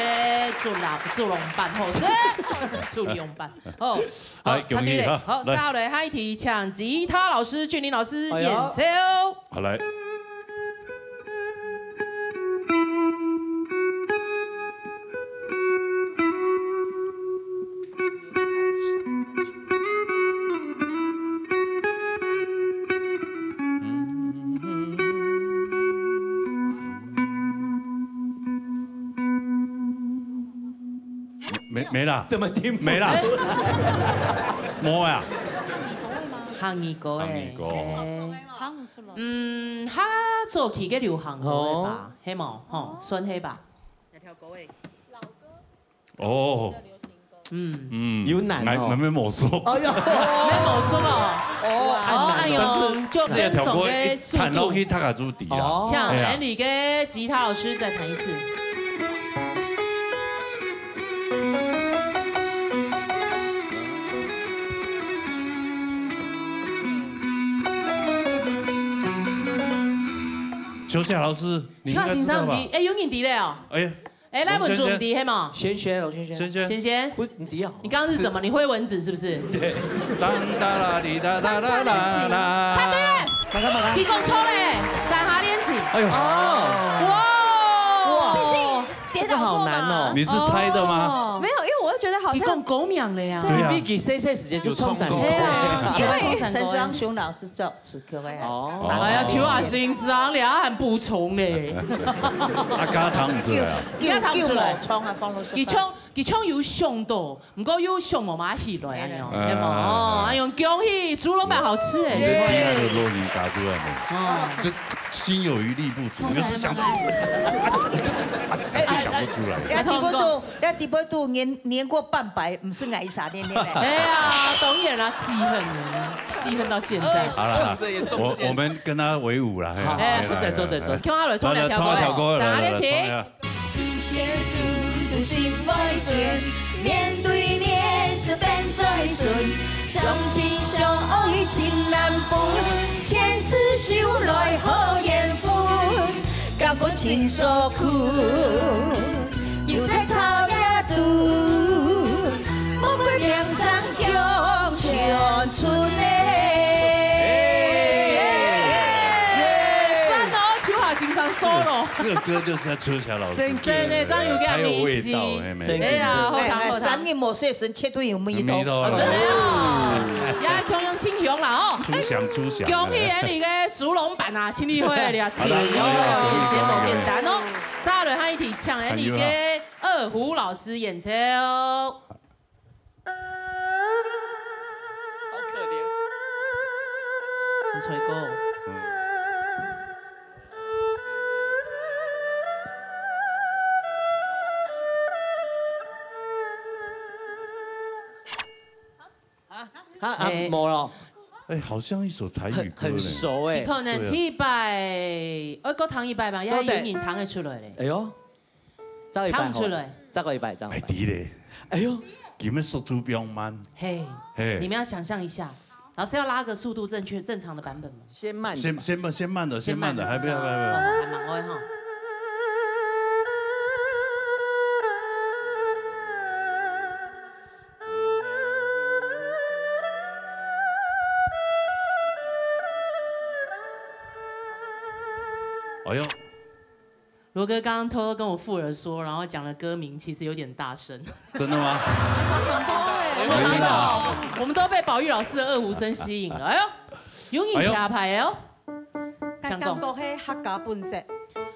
竹篮，竹篮板，好，是竹篮板，好，好，哎，恭喜，答对了。好，好，来。下来，下一题，请吉他老师，俊林老师，哎呀。演奏。好，来。 没，没啦。怎么听不出？没啦。哎。没啊。客语歌诶。客语歌。哎。唱不出来。嗯，較早期个流行歌个吧，哦。係無？吼，算係吧。哪條歌誒？哦。嗯。嗯，有難哦。蛮，蛮，蠻無熟。哎呀。蠻無熟哦。哦，哦，哎呦，但是就分手个速度。彈落去，大家就知啦。哦。像哎呀。Andy个吉他老師再彈一次。 秋夏老師，你应该知道吧？秋夏先生，你，哎，有人知了哦。哎，哎，来问主题，龙先生。係吗？先先，龙先生。先先。先先。不，你知啊？你刚刚是什么？你挥蚊子是不是？对。当哒啦哩哒哒啦啦啦。答对了。马上，马上。你讲错了，三下恋情。哎呦。哦。哇。哇。毕竟跌倒过嘛。这个好难哦。你是猜的吗？哦。没有，因为我就觉得好像你讲狗名了呀。对啊。你比起谁谁时间就冲上去。对啊。因为陈双雄老师叫 此刻哎。哦。哎呀，秋夏先生，你还很补充嘞。啊，敢彈毋出来啊？敢彈毋出来。佢唱，佢唱有想到，毋過又想無嘛起來，哎呀。係無？哦，哎喲，恭喜，豬肉飯好食誒。你的厉害的錄音打出来没？哦。这心有余力不足，有时想不，啊，就想不出来。你看底部肚，你看底部肚年，年过半百，毋是矮傻练练嘞。哎呀，当然啦，记恨，记恨到现在。好了，我，我们跟他为伍了，嘿。好，哎。好，做得，做得，做得。共下來唱兩條歌哦。来，来，唱一條歌，来，来，来，唱一下。三下戀情，心袂真，面對面是變嘴唇，相親相愛情難分，牽手手來好緣分，敢分情所困，又在草野肚，莫怪名聲強傳出呢。耶！讚哦，秋夏先生solo。这个歌就是要秋夏老师真的，这样有个味道，味道，哎，没错。哎呀，好听，哎，好听。三年没睡神，绝对有味道。味道啊。哦，真的哦。呀，共样清香啦，哦。出翔，出翔。恭喜你个猪笼版啊，情侣会了，好的，好的，恭喜，恭喜，恭喜。谢谢，不简单哦。下来还一题，请你个二胡老师演奏。好可怜。你吹过。嗯。他啊，哎。無咯，哎，好像一首台语歌呢。很，很熟哎。你可能第一擺，對啊。哎，再聽一擺嘛，也有人聽得出來咧。哎喲，再一擺好了。聽不出來。再過一擺，再過一擺。哎，對咧。哎喲。今日速度比較慢。嘿，嘿。你們要想像一下，老師要拉個速度正確、正常的版本嗎？先慢一點吧。先，先慢，先慢的，先慢的，先慢的，還不要，是不是？不要，不要，不要。哦，還蠻會哈。 哎喲。羅哥剛剛偷偷跟我附耳說，然後講的歌名其實有點大聲。真的嗎？我們都被，我們都被寶玉老師的二胡聲吸引了。哎喲，有人嗑牌哦。哎喲。 感覺係客家本色。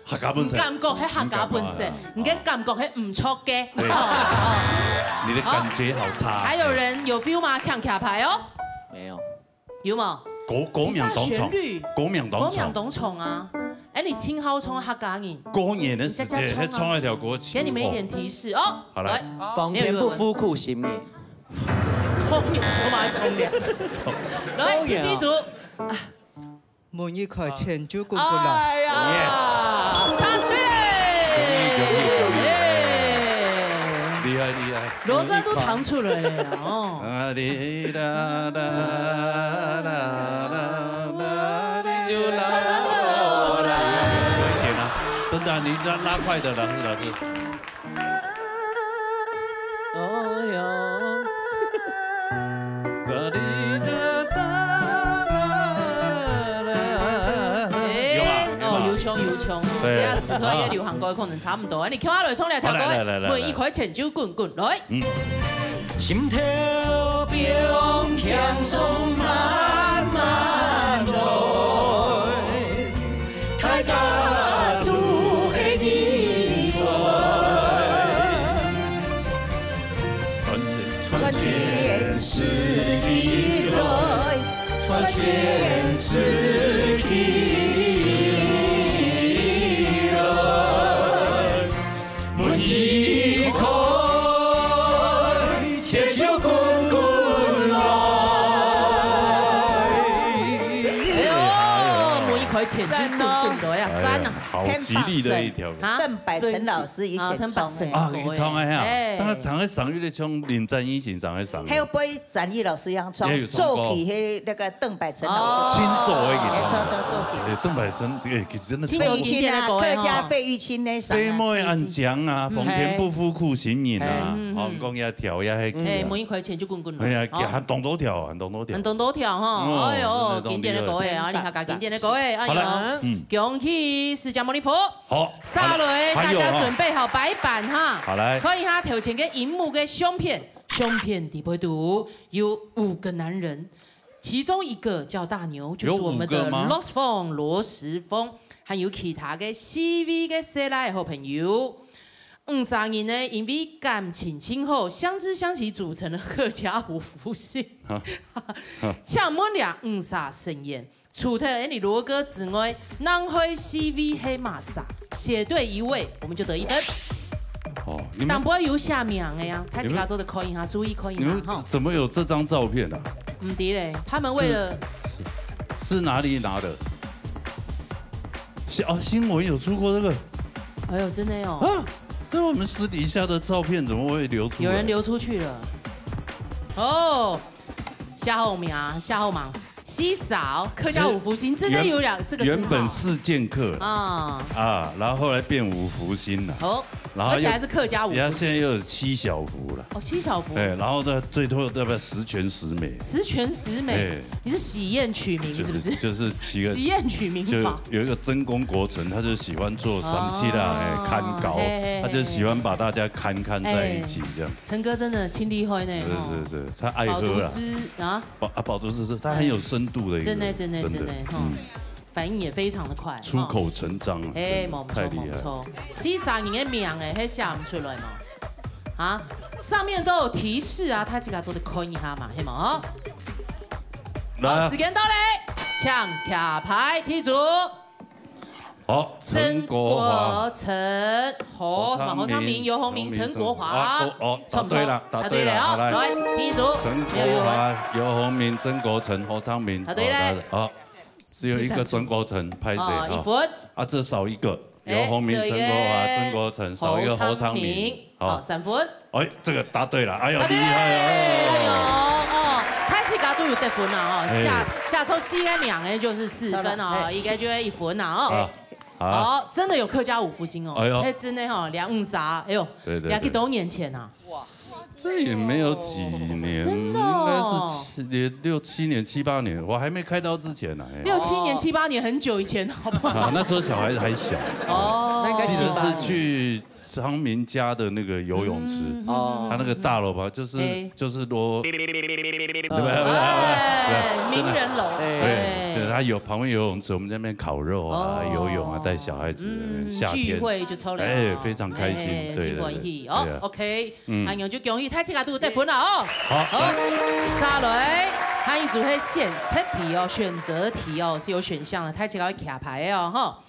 客家本色。毋感覺係客家本色，毋感覺啊。毋過感覺係毋著个。對。哦，哦。你的感覺好差。好，還有人有feel嗎？搶徛牌哦。沒有。有無？歌，歌名當長，你知道旋律？歌名當長。歌名當長啊。哎，你盡好唱客家人。過年的時節，你在家唱啊。唱那條歌曲。給你們一點提示哦。好，來。來。皇天不負苦心人。過年做麼个唱了？來，第四組。 門一開，錢就滾滾來。哎呀！Yes。答對！恭喜，恭喜，恭喜！哎。厲害，厲害。羅哥都聽出來了哦。啊，你啦啦啦啦啦，你就啦啦啦。天啊，真的啊，你拉，拉快的，老師，老師。 哦喲。哎，有啊，有啊。哦，有唱，有唱哦。對。等下時刻也流行歌可能差不多。哎，你看下來唱兩條歌，好，來，來，來，來，每一塊錢就滾滾來。嗯。心頭冰輕鬆慢慢來。 大家都係人才。傳，傳件事情來，傳件事情來。 門一開，錢就滾滾來。哎喲，門一開，錢就滾滾來啊，讚哦。讚哦。哎呀，好吉利的一條。啊？鄧百成老師以前唱的。啊，鄧百成。啊，佢唱的哈。哎。當然，當然上一個唱林正英先生的上一個。還有杯 展翼老師一樣唱，也有唱過。做起迄那個鄧百成老師。哦。親做的吉他。哎，唱，唱，做起。哎，鄧百成，哎，真的唱過。費玉清啊，費玉清的歌，客家費玉清那首啊。細妹恁靚啊，嗯。皇天不負苦心人啊，嗯，嗯，嗯。哦，講也跳也迄个啊。哎，門一開，錢就滾滾來。哎呀，哦。還當多條，還當多條。還當多條哈，哦，哎喲，真的當厲害。經典的歌哎啊，你看看經典的歌哎，哎喲。好了，嗯。恭喜四家莫利福。好，下來，還有，大家準備好白板哈。好，來。看一下頭前个螢幕个相片。 相片底背肚有五個男人，其中一個叫大牛，就是我們的有五個嗎？Lost Phone羅時豐，還有其他个四位个細倈好朋友。五儕人呢，因為感情盡好，相知相惜，組成了客家五福星。啊。請問這五儕成員， 除忒𠊎羅哥之外，另外四位係麼儕？寫對一位，我們就得一分。哦，你們，當然有寫名的啊，大家做得看一下，你們，注意看一下哈。你們怎麼有這張照片啊？毋知咧，他們為了，是，是，是哪裡拿的？新，哦，新聞有出過這個。哎喲，真的哦。啊，這我們私底下的照片怎麼會流出來？有人流出去了。哦，寫好名，寫好名。 四儕，客家五福星，真的有兩，原，這個稱號。原本四劍客啊。啊，然後後來變五福星了。哦，然後又，而且還是客家五福星。他現在又有七小福了。哦，七小福。哎，然後呢，最後要不要十全十美？十全十美，哎。你是喜宴取名是不是？就是，就是起個，喜宴取名法。就有一個曾公國城，他就喜歡做賞析啦，哦，哎，看稿，嘿，嘿，嘿，他就喜歡把大家看看在一起這樣。哎，陳哥真的盡厲害呢，是，是，是，他愛喝啦。飽讀詩啊。 飽，啊，飽讀詩書，他很有深度的一個，真的，真的，真的，真的，吼，嗯。反應也非常的快，出口成章啊，哎，真的，無錯，太厲害了。無錯。四儕人个名，哎，還寫毋出來嘛？啊，上面都有提示啊，大家做得看一下嘛，係無？來啊。好，時間到咧，請徛牌，第一組。好，陈国华。陈国成，何昌明、何昌明、游鸿明、陈国华。啊，都，哦，答对了，答对了，好，来。来，第一组，陈国华、游鸿明、曾国成、何昌明。答对了。好，答对，好，只有一个曾国成，拍谁？哦，一分。啊，这少一个，哎，游鸿明、陈国华、曾国成，少一个何昌明。何昌明。好，好，三分。哎，这个答对了，哎呦，答对了，厉害哦。哎呦，哦，大自家都有得分了哦，哎。下，下抽四个名的就是四分哦，漂亮，哎。一个就要一分了哦。啊。 啊。哦，真的有客家五福星哦。哎呦。嘿，真的哦，两五三，哎呦，对，对，两个多年前啊。对。这也没有几年，真的哦。应该是七，也六七年、七八年，我还没开刀之前呢，哎。六七年、七八年，很久以前，好不好？啊，那时候小孩子还小。哦。那应该七八年。记得是去昌明家的那个游泳池，嗯，哦。他那个大楼吧，就是，哎。就是罗，对不对？哎，名人楼。对，哎。就是他有旁边游泳池，我们在那边烤肉啊，哦。游泳啊，带小孩子那边，嗯，夏天。聚会就抽了。哎，非常开心，哎，对，对，对。真欢喜哦。对啊。OK，嗯。哎呦，就恭喜大自家都得分了哦。好。好，下来，下一组是选择题哦，选择题哦，是有选项的，大自家要卡牌哦，哈。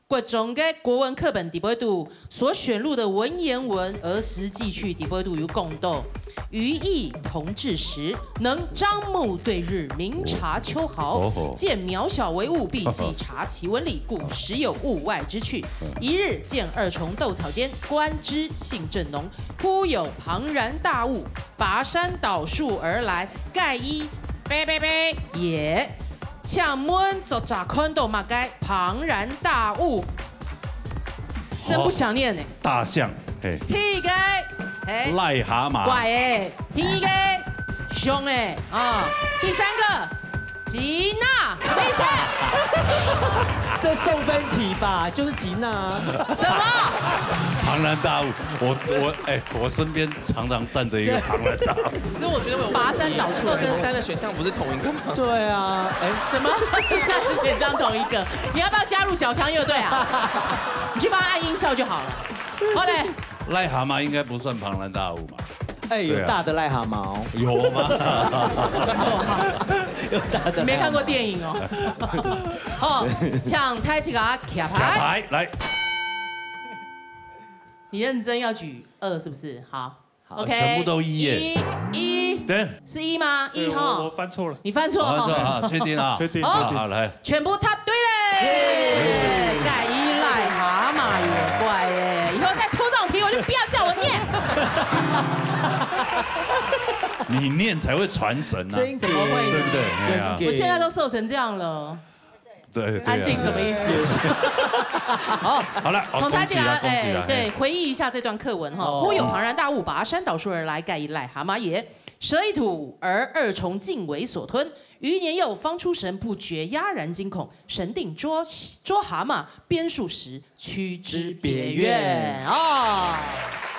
各种个国文课本底背肚所选入的文言文儿时记趣底背肚有讲到，余亦童稚时，能张目对日，明察秋毫，哦。见渺小惟物，必细察其纹理，故时有物外之趣。嗯。一日见二重斗草间，观之兴正浓，忽有庞然大物， 跋山倒树而来，蓋伊嗶嗶嗶也。請問作者看到麼个龐然大物？真不想念呢。大象，嘿。第一个，嘿。癞蛤蟆。怪欸。第二个，熊欸，啊。第三个， 吉娜，什麼意思？这送分题吧，就是吉娜啊。什么？庞然大物，我，我，哎，我身边常常站着一个庞然大物。可是我觉得我爬山倒树的时候。二跟三的选项不是同一个吗？对啊，哎。什么？二跟三的选项同一个，你要不要加入小康乐队啊？你去帮他按音效就好了。好嘞。癞蛤蟆应该不算庞然大物嘛。 哎，有大的癞蛤蟆哦。对啊。有吗？有大的癞蛤蟆。你没看过电影哦。好，請大自家卡牌。卡牌，來。你認真要舉二是不是？好。好。OK，全部都一耶。一，一。等。是一嗎？一哈。對，我，我翻錯了。你翻錯哈。我翻錯啊，確定啊？確定，好。確定。好，來。 全部答對嘞！蓋伊癩蛤蟆也怪欸，以後再出這種題，我就不要叫我念。你念才會傳神啊，真的。怎麼會呢？對不對？哎呀。真的。我現在都瘦成這樣了。對，對啊。安靜什麼意思？好，好了，好，同大家，恭喜啊，恭喜啊，哎，對，嘿。回憶一下這段課文哈。哦。忽有龐然大物，跋山倒樹而來，蓋伊癩蛤蟆也。蛇亦吐，而二重盡為所吞。 余年幼，方出神，不覺鴉然驚恐，神定捉，捉蛤蟆，鞭數十，驅之別院。哦，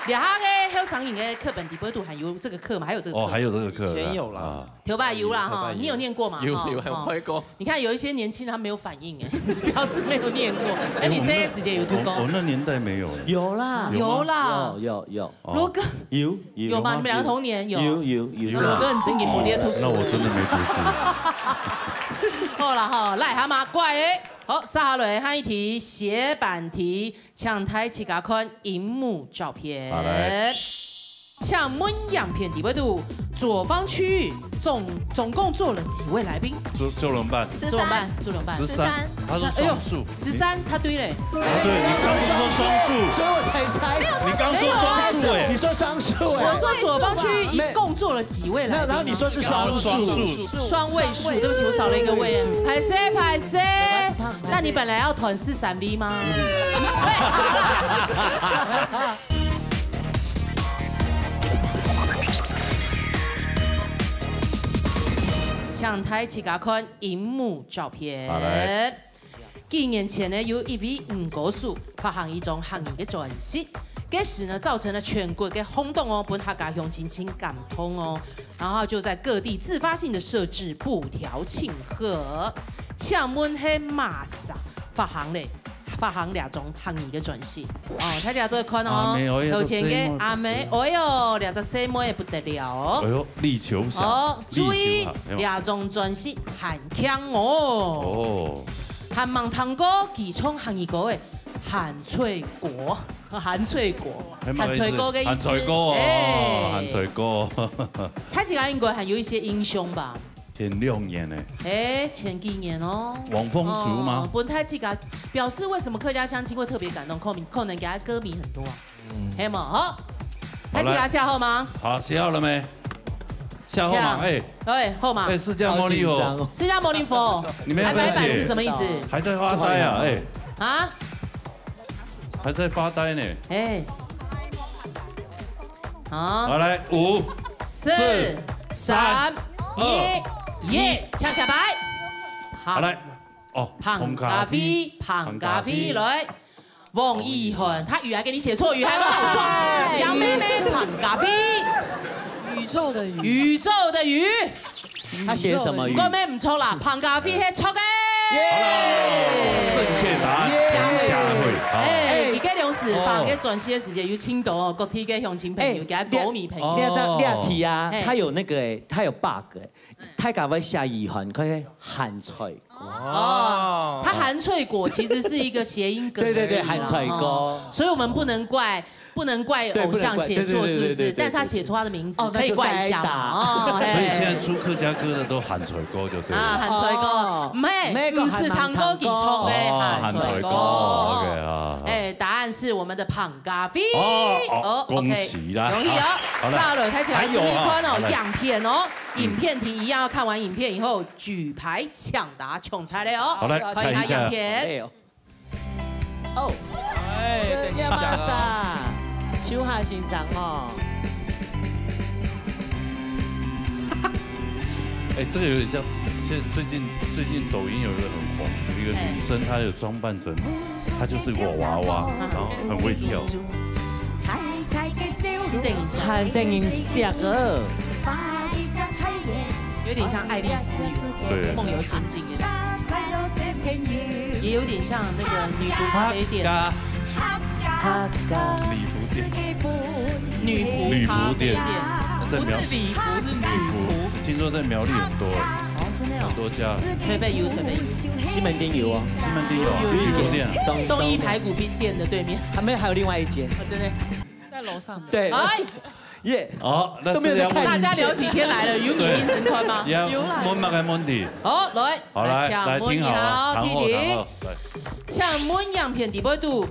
這下个後生人个課本底背肚還有這個課嗎？還有這個課？哦，還有這個課的。以前有啦。啊。頭擺有啦，哈，頭擺有。你有念過嗎？有，哈，有，還有哈。拍過。你看有一些年輕人他沒有反應，哎，表示沒有念過。哎，你細个時節有讀過？我，我那年代沒有了。有啦。有嗎？有啦。有，有，有。哦。羅哥，有，有。有嗎？你們兩個同年有？有，有，有。有啦。羅哥，你真的沒有讀書。那我真的沒讀書。 好啦吼，癩蛤蟆怪欸。好，接下來下一題，斜板題，請大自家看螢幕照片。好，來。請問影片底背肚，左方區域總，總共坐了幾位來賓？坐，坐兩班。十三。坐兩班，坐兩班。十三。十三。他說雙數。哎呦，十三，他對嘞。啊，對，你剛不是說雙數？所以我才猜。你剛說雙數欸。你說雙數欸。我說左方區域一共坐了幾位來賓啊？那，然後你說是雙數。雙數。 雙位數，對不起，我少了一個位。歹勢，歹勢。那你本來要團是三B嗎？請大自家看螢幕照片。好，來。 幾年前呢，有一位女歌手發行一張客語个專輯，該時呢，造成了全國个轟動哦，分客家鄉親真感動哦，然後就在各地自發性的設置布條慶賀。請問係麼儕發行嘞？發行這張客語个專輯？哦，大家做得看哦，阿妹，哦，頭前个阿妹，哎喲，這隻細妹不得了哦。哎喲，力求賞，哦，注意，力求賞，哎喲。這張專輯還強哦。哦。還吂聽過佢唱客語歌个韓翠歌，韓翠歌，還吂韓翠歌个意思。韓翠歌哦，哎。韓翠歌。大家應該還有一些印象吧？前兩年呢。哎，前幾年哦。王鳳竹嗎？哦，分大家表示為什麼客家鄉親會特別感動，可能，可能佢个歌迷很多啊。嗯。係無？好，好，來。大家寫好嗎？好，寫好了沒？寫好嗎？請。哎。哎，好嗎？哎，釋迦牟尼佛。好緊張哦。釋迦牟尼佛。你們要不要寫？還白板是什麼意思？還在發呆啊，哎。啊？還在發呆呢。哎。好。好，來，五、四、四、三、三、二、二、一，請徛排。好。好，來。哦，彭家輝，彭家輝，彭家輝。來。 王以涵，他語還給你寫錯，語還很好撞。哎。楊妹妹，彭家輝。宇宙的宇。宇宙的宇。他寫什麼宇？毋過毋錯啦，彭家輝係著个。耶！好了，正確答案，耶！佳慧。佳慧，好。哎，你該兩時放个專輯个時間，有請到哦，各地个鄉親朋友，哎，佢个歌迷朋友。你這，你這題啊，哎。他有那個，哎，他有bug，哎。大家會寫以涵，佢係韓翠。 哦，哦。他韓翠歌其實是一個諧音梗而已啦，對，對，對，韓翠歌。哦，所以我們不能怪，不能怪偶像寫錯，對，不能怪，對，對，對，是不是？對，對，對，對。但是他寫錯他的名字，哦，那就可以怪一下嘛。該打。哦，嘿。所以現在出客家歌的都韓翠歌就對了。啊，韓翠歌，哦。毋係，那個毋係聽歌佢唱个，哦，韓翠歌。韓翠歌，OK，好，好。哎，答案是我們的彭家輝。哦，哦，哦，OK，恭喜啦。恭喜哦。好，好了。下來，大家請注意看哦，還有啊，好來。影片哦。 影片題一樣要看完影片以後舉牌搶答搶答了哦。好，來，看一下影片。猜一下。哦，哎，等一下。這啥？秋霞先生哦。哎，這個有點像，現在最近，最近抖音有一個很紅，一個女生，哎。她有裝扮成 他就是個娃娃，然後很會跳。請等一下。還等一下哦。有點像愛麗絲，對。夢遊仙境一樣。也有點像那個女僕咖啡店。哈嘎。哈嘎。禮服店。女僕咖啡店。女僕店。不是禮服，是女僕。聽說在苗栗很多欸。哦，真的哦。很多家。台北有，台北有。西門町有哦。西門町有，有，有，有。禮服店。東，東一排骨店的對面。還沒有，還有另外一間。哦，真的。在樓上的。對。哎。耶。好，那這個要問，都沒有在看。大家聊起天來了，有你名字看嗎？也問麼个問題？好，來，好，來，來，請問一下哦，來，聽好了，聽好，弟弟。聽好，來。請問影片底背肚，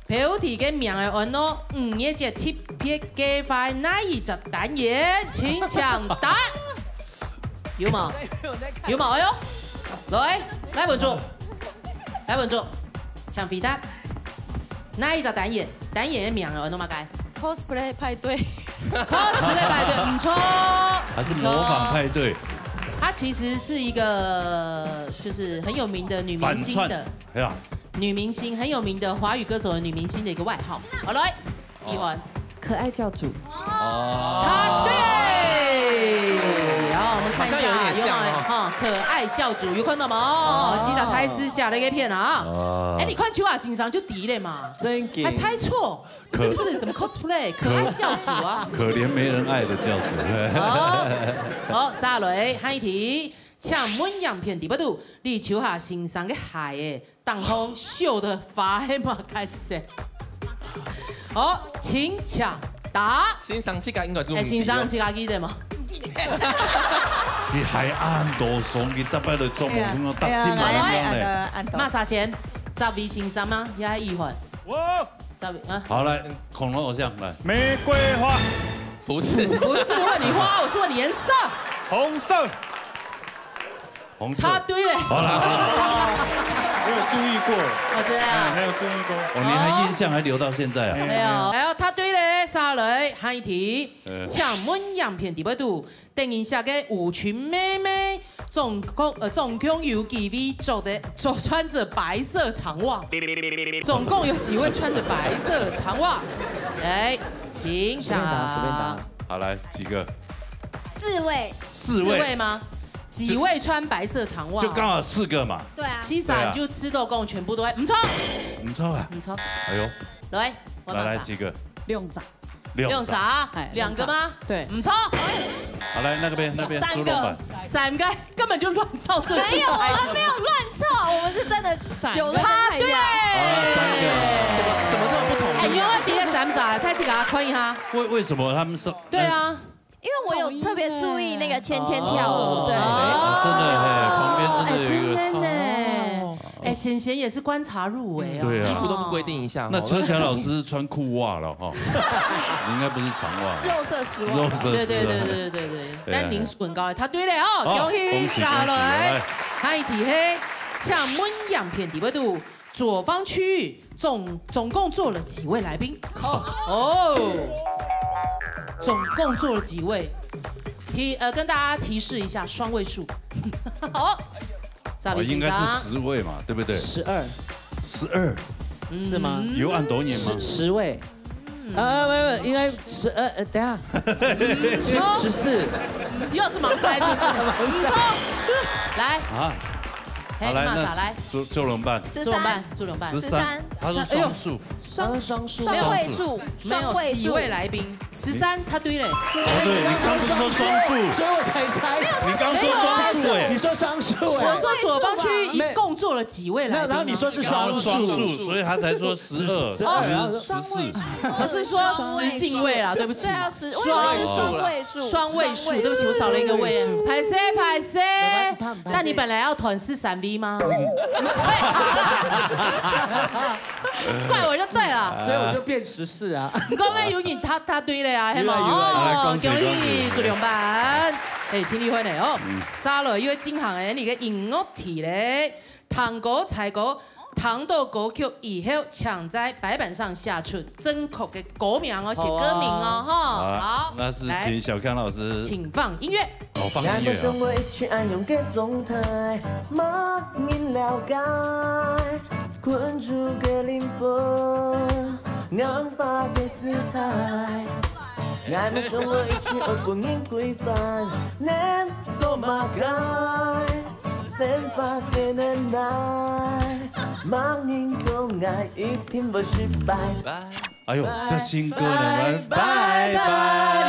標題个名个安到五月節特別計劃哪一隻單元？請搶答。有無？有無？哎喲，來，來，文竹。 來，文竹，請回答。哪一隻單元？單元个名啊，安到麼个？Cosplay派對。Cosplay派對，毋錯。還是模仿派對？毋錯。她其實是一個，就是很有名的女明星的。反串，對啊。女明星，很有名的華語歌手的女明星的一個外號。好，來。 一環。可愛教主。哦。答對。好，我們看一下，好像有點像哦。有沒有？哈，可愛教主，有看到嗎？哦，哦。西塔台斯下了一片啊。哦。哎，你看秋雅先生就知了嘛。真的。還猜錯，可，是不是什麼cosplay？可，可愛教主啊。可憐沒人愛的教主。好，好，下來，下一題。請問影片底背肚，你秋雅先生个鞋欸， 當紅繡个花係麼个色？好，請搶答。先生自家應該就毋知哦。哎，先生自家記得嗎？佢還恁多雙，佢逐擺來做夢，哎呀，聽講逐新聞恁樣呢。哎呀，來，來，來，恁多。麼儕先？十位先生嗎？也係一環？我。十位啊。好，來，恐龍偶像，來。玫瑰花。不是。不是問你花，我是問你顏色。紅色。 紅色。答對了。好啦，好啦。我有注意過。哦，真的啊。哎，還有注意過。哦，你還印象還留到現在啊？哎喲，哎喲，答對了，下來，下一題。呃。請問影片底背肚，等一下个舞群妹妹，總共，呃，總共有幾位著的，著，穿著白色長襪？總共有幾位穿著白色長襪？來，請搶答。隨便答，隨便答。好，來，幾個？四位。四位。四位嗎？ 幾位穿白色長襪？就剛好四個嘛。對啊。西沙，對啊。你就知道講全部都會，毋著。毋著啊。毋著。哎喲。來，我馬上。來，來，幾個？兩隻。兩隻。兩隻啊？哎，兩個嗎？兩隻。對。毋著。好，來，那個邊，那邊，三個。豬肉飯。三个根本就亂照顺序猜。没有，我们没有乱照，我们是真的有认真看一下。他对，啊，三个，怎么怎么这么不统哎，你一啊？要第一个三啥？他去给他看一下。为为什么他们是？对，啊，因为我有特别注意那个芊芊跳舞，对。哎，真的哎，旁边哎，真的有一个。真的呢哦。哎，贤贤也是观察入微哦。对啊衣服都不规定一下哦。那车强老师穿裤袜了哈，你应该不是长袜。肉色丝袜。肉色丝袜。对对对对对对对。对啊但您很高，他对了哦，好恭喜恭喜沙雷恭喜来。下一题嘿，请问影片底背肚左方区域总总共坐了几位来宾？哦，总共坐了几位？提呃，跟大家提示一下，双位数。好，哦，应该是十位嘛，对不对？十二十二，是吗？有恁多人吗十？十位，啊，没有没有，应该十二，呃，等一下，十四，又是盲猜，是不是？没错，来，啊，嘿，好来，马上来，那周周龙办，怎么办？怎么办？十三，他说双数，他是双数，没有双位数，没有双位数几位。来宾，十三，他对嘞。哦，对，你刚是说双数，所以我才猜。你刚说双数哎你，说双数我哎，说左方区一共坐了几位来宾啊？那然后你说是然后双数，双数，所以他才说十二、十二十、十四。我是说十进位啦，对不起。对啊，十双位数，双位数，双位数，对不起，我少了一个位，拍谁拍谁。但你本来要团是三 V 吗？怪我就对了。所以我就变十四啊。你刚刚有你他他对了呀，嘿嘛有啊有啊哦，来恭喜恭喜恭喜朱良办，哎，请你回来哦。沙雷又进行哎，你个音乐题嘞，听歌猜歌，听到歌曲以后，请在白板上写出正確个歌名哦，寫歌名哦，哈。好，那是來請小康老師，請放音樂。哦，放音樂啊。我想我一直恁樣个狀態，無人了解，困住个靈魂，硬化个姿態。𠊎無想我一直愛分人規範，能做麼个？生活个能耐，無人講𠊎一定會失敗。哎呦，這新歌呢，拜拜。你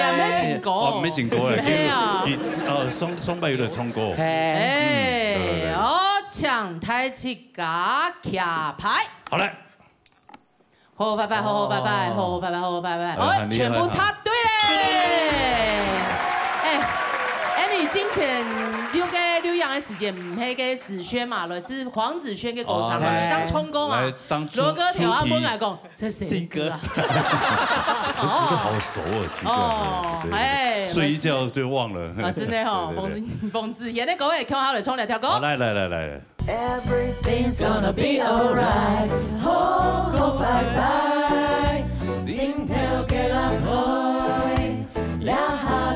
還沒新歌哦哦，沒新歌哎，嘿啊其實哦，上上擺有來唱歌。哎，哎，對對對哦，請大自家徛牌。好來，好，拜拜，好，好，拜拜，好，好，拜拜，好，拜拜。哦，哎很厲害全部答對嘞！哎，哎，你之前有个留言个時間，毋係个子軒嘛，來自黃子軒个歌聲，哦來，一張衝功啊來，當初羅哥調啊，出題問來講，這是誰歌啊？我覺得好熟哦，奇怪。哦對對對哎睡一覺就忘了。啊，真的吼，對對對黃子黃子賢个歌會跳下來唱兩條歌。好，來來來來來。 Everything's gonna be alright，好好快快，心頭个人開，這下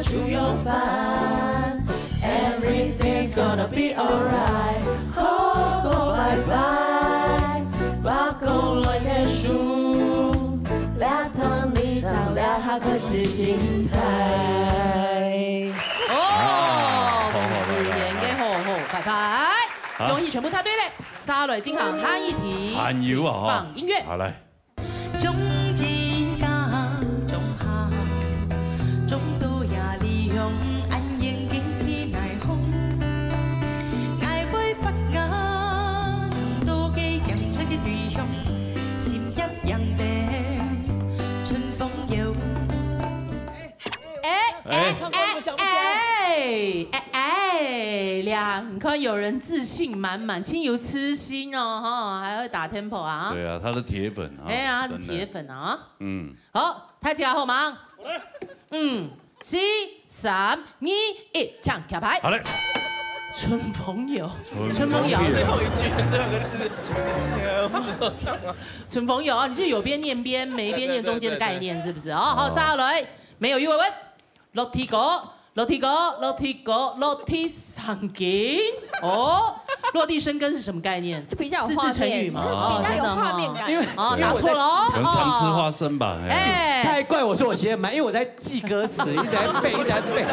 就用飯。Everything's gonna be alright，好好快快，把工來結束，這趟旅程這下開始精彩。哦，啊好好黃子賢个好好，拜拜。好恭喜全部答對嘞！沙雷進行下一題，還有啊，請放音樂。好來。種子加種下，種到這理想，恁遠个天內風。𠊎會發芽，到个陽春个對象，心一樣的春風搖。哎哎哎哎哎哎，兩，你看有人自信滿滿，真有自信哦，哈，還會打 tempo 啊。對啊，他的鐵粉啊。哎呀，他是真的鐵。粉啊。嗯，好，大家好嗎？嗯，四、三、二、一，請徛牌。好嘞。春風搖，春春風搖。風搖最後一句，最後一個字，我不知道唱啊。春風搖，你就有邊念邊，沒邊念中間的概念，是不是？哦，好，沙雷，沒有魚尾纹。落地歌，落地歌，落地歌，落地生根。哦，落地生根是什麼概念？就比較有四字成語嘛。畫面哦，比較有真的哈畫面感。因為哦，答錯了哦。可能常吃花哦。生吧。哎，哎，太怪我說我寫的慢，因為我在記歌詞，一直在背，一直在背。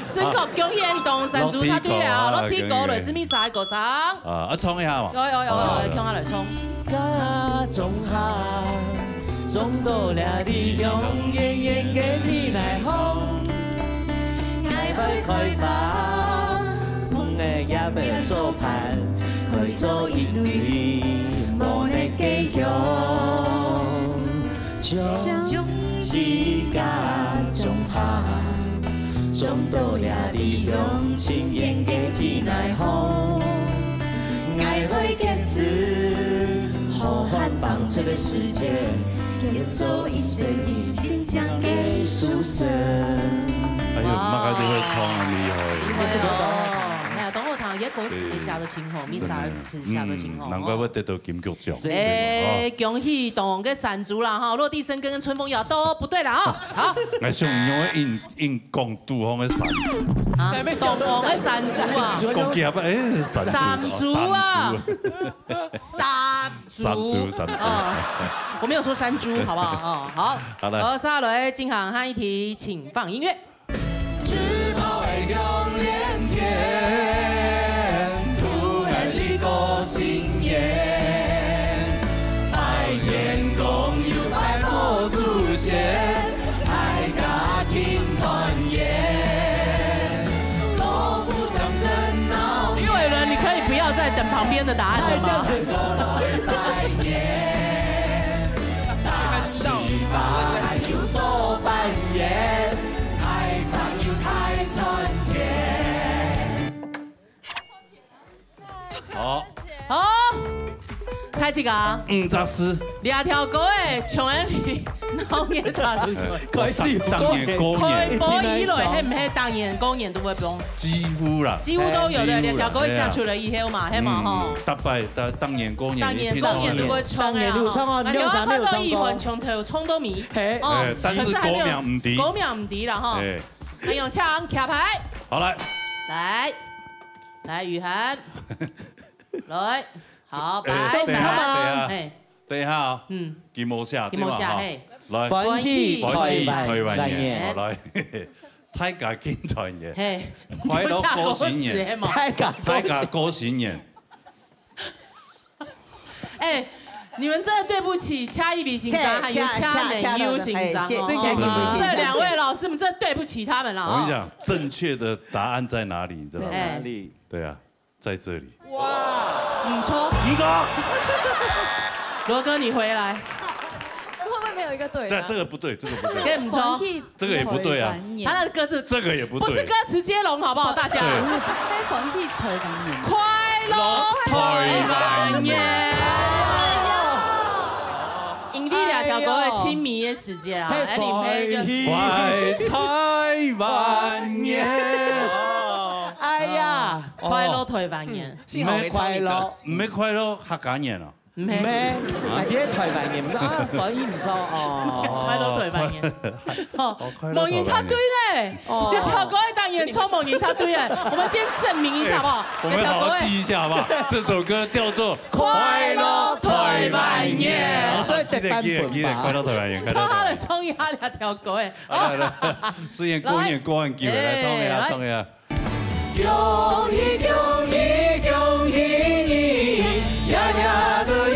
真个恭喜你當選，祝他對了。落地歌，落地歌啊來自麼儕个歌聲？啊，啊，唱一下嘛。有有有有，聽下來唱。加種下，種到這理想，遠遠个天內風。𠊎會開花，欲做伴，可以做一對無你个鄉，將自家種下，種到這理想，深遠个天涯風。𠊎會決志，好漢放出个世界，建造一生人真正个舒適。哎呦，哇。麼个都會唱啊，厲害。厲害哦！哎呀，董後堂，你个歌詞也寫得真好，對。Misa的詞寫得真好，嗯，難怪會得到金曲獎。哦。哎，恭喜董个山豬啦哈，落地生根跟春風搖都不對了啊。好。哎，像你用硬，硬講對方的山豬。啊，董王的山豬啊。講幾下，哎，山豬，山豬啊。山豬。山豬，山豬，山豬。哦，我沒有說山豬，好不好？哦，好。好的。好，接下來進行下一題，請放音樂。 於偉倫，你可以不要再等旁邊的答案了嗎？好。好，太極啊，五隻字。這條歌誒，從來你腦眼大路開始有歌。當年過年。開播以來，係毋係當年過年都會播？幾乎啦。幾乎都有的，哎，幾乎啦，這條歌寫出來以後嘛，係嘛吼？嗯，嗯，逐擺，當，當年過年，當年過年都會唱的啦，吼。當年有唱啊，啊，你有看到一環從頭唱到尾，嘿。哦，哎，但是可是還沒有，歌名毋知。歌名毋知啦，吼。哎。 還有請徛牌。好，來。來，來，雨涵。來，好，哎，擺。等一下，等一下，嘿。等一下哦。嗯。佢無寫，佢無寫，對吧？哈。嘿。來。歡喜台灣，歡喜台灣年，年。好，來。大家敬團圓。嘿。快樂過新年。有寫歌詞的嘛？大家過新年。大家過新年。 哎，你們真的對不起，謝一鳴先生，還有謝美優先生哦。謝，謝，謝，謝，謝。這兩位老師們真的對不起他們了哦。我跟你講，正確的答案在哪裡，你知道嗎？在哪裡？對啊，在這裡。哇！毋著。毋著。羅哥，你回來。會不會沒有一個對的？但這個不對，這個不對。這毋著。歡喜 這個也不對啊。他的歌詞，這個也不對。不是歌詞接龍，好不好，大家？對。歡喜台灣年。快樂台灣年。因為這條歌係清明个時節啊，哎，你們就快台灣年。哎呀，快樂台灣年。幸好沒唱你的。快樂。毋係快樂客家年哦。 毋係。毋係，啊，這个台灣人，啊，翻譯毋著哦。快樂台灣人。吼，哦，快樂台灣人。無人答對呢。哦。這條歌當然唱無人答對呢。我們今天證明一下好不好？哎，我們好好記一下好不好？這條歌欸。這首歌叫做快樂台灣人。好，記得，記得，記得，快樂台灣人，快樂台灣人。看他的唱一下這條歌欸。啊，來，來，雖然過年過很久了，來，唱一下，來。唱一下。 恭喜恭喜恭喜你，呀呀个咿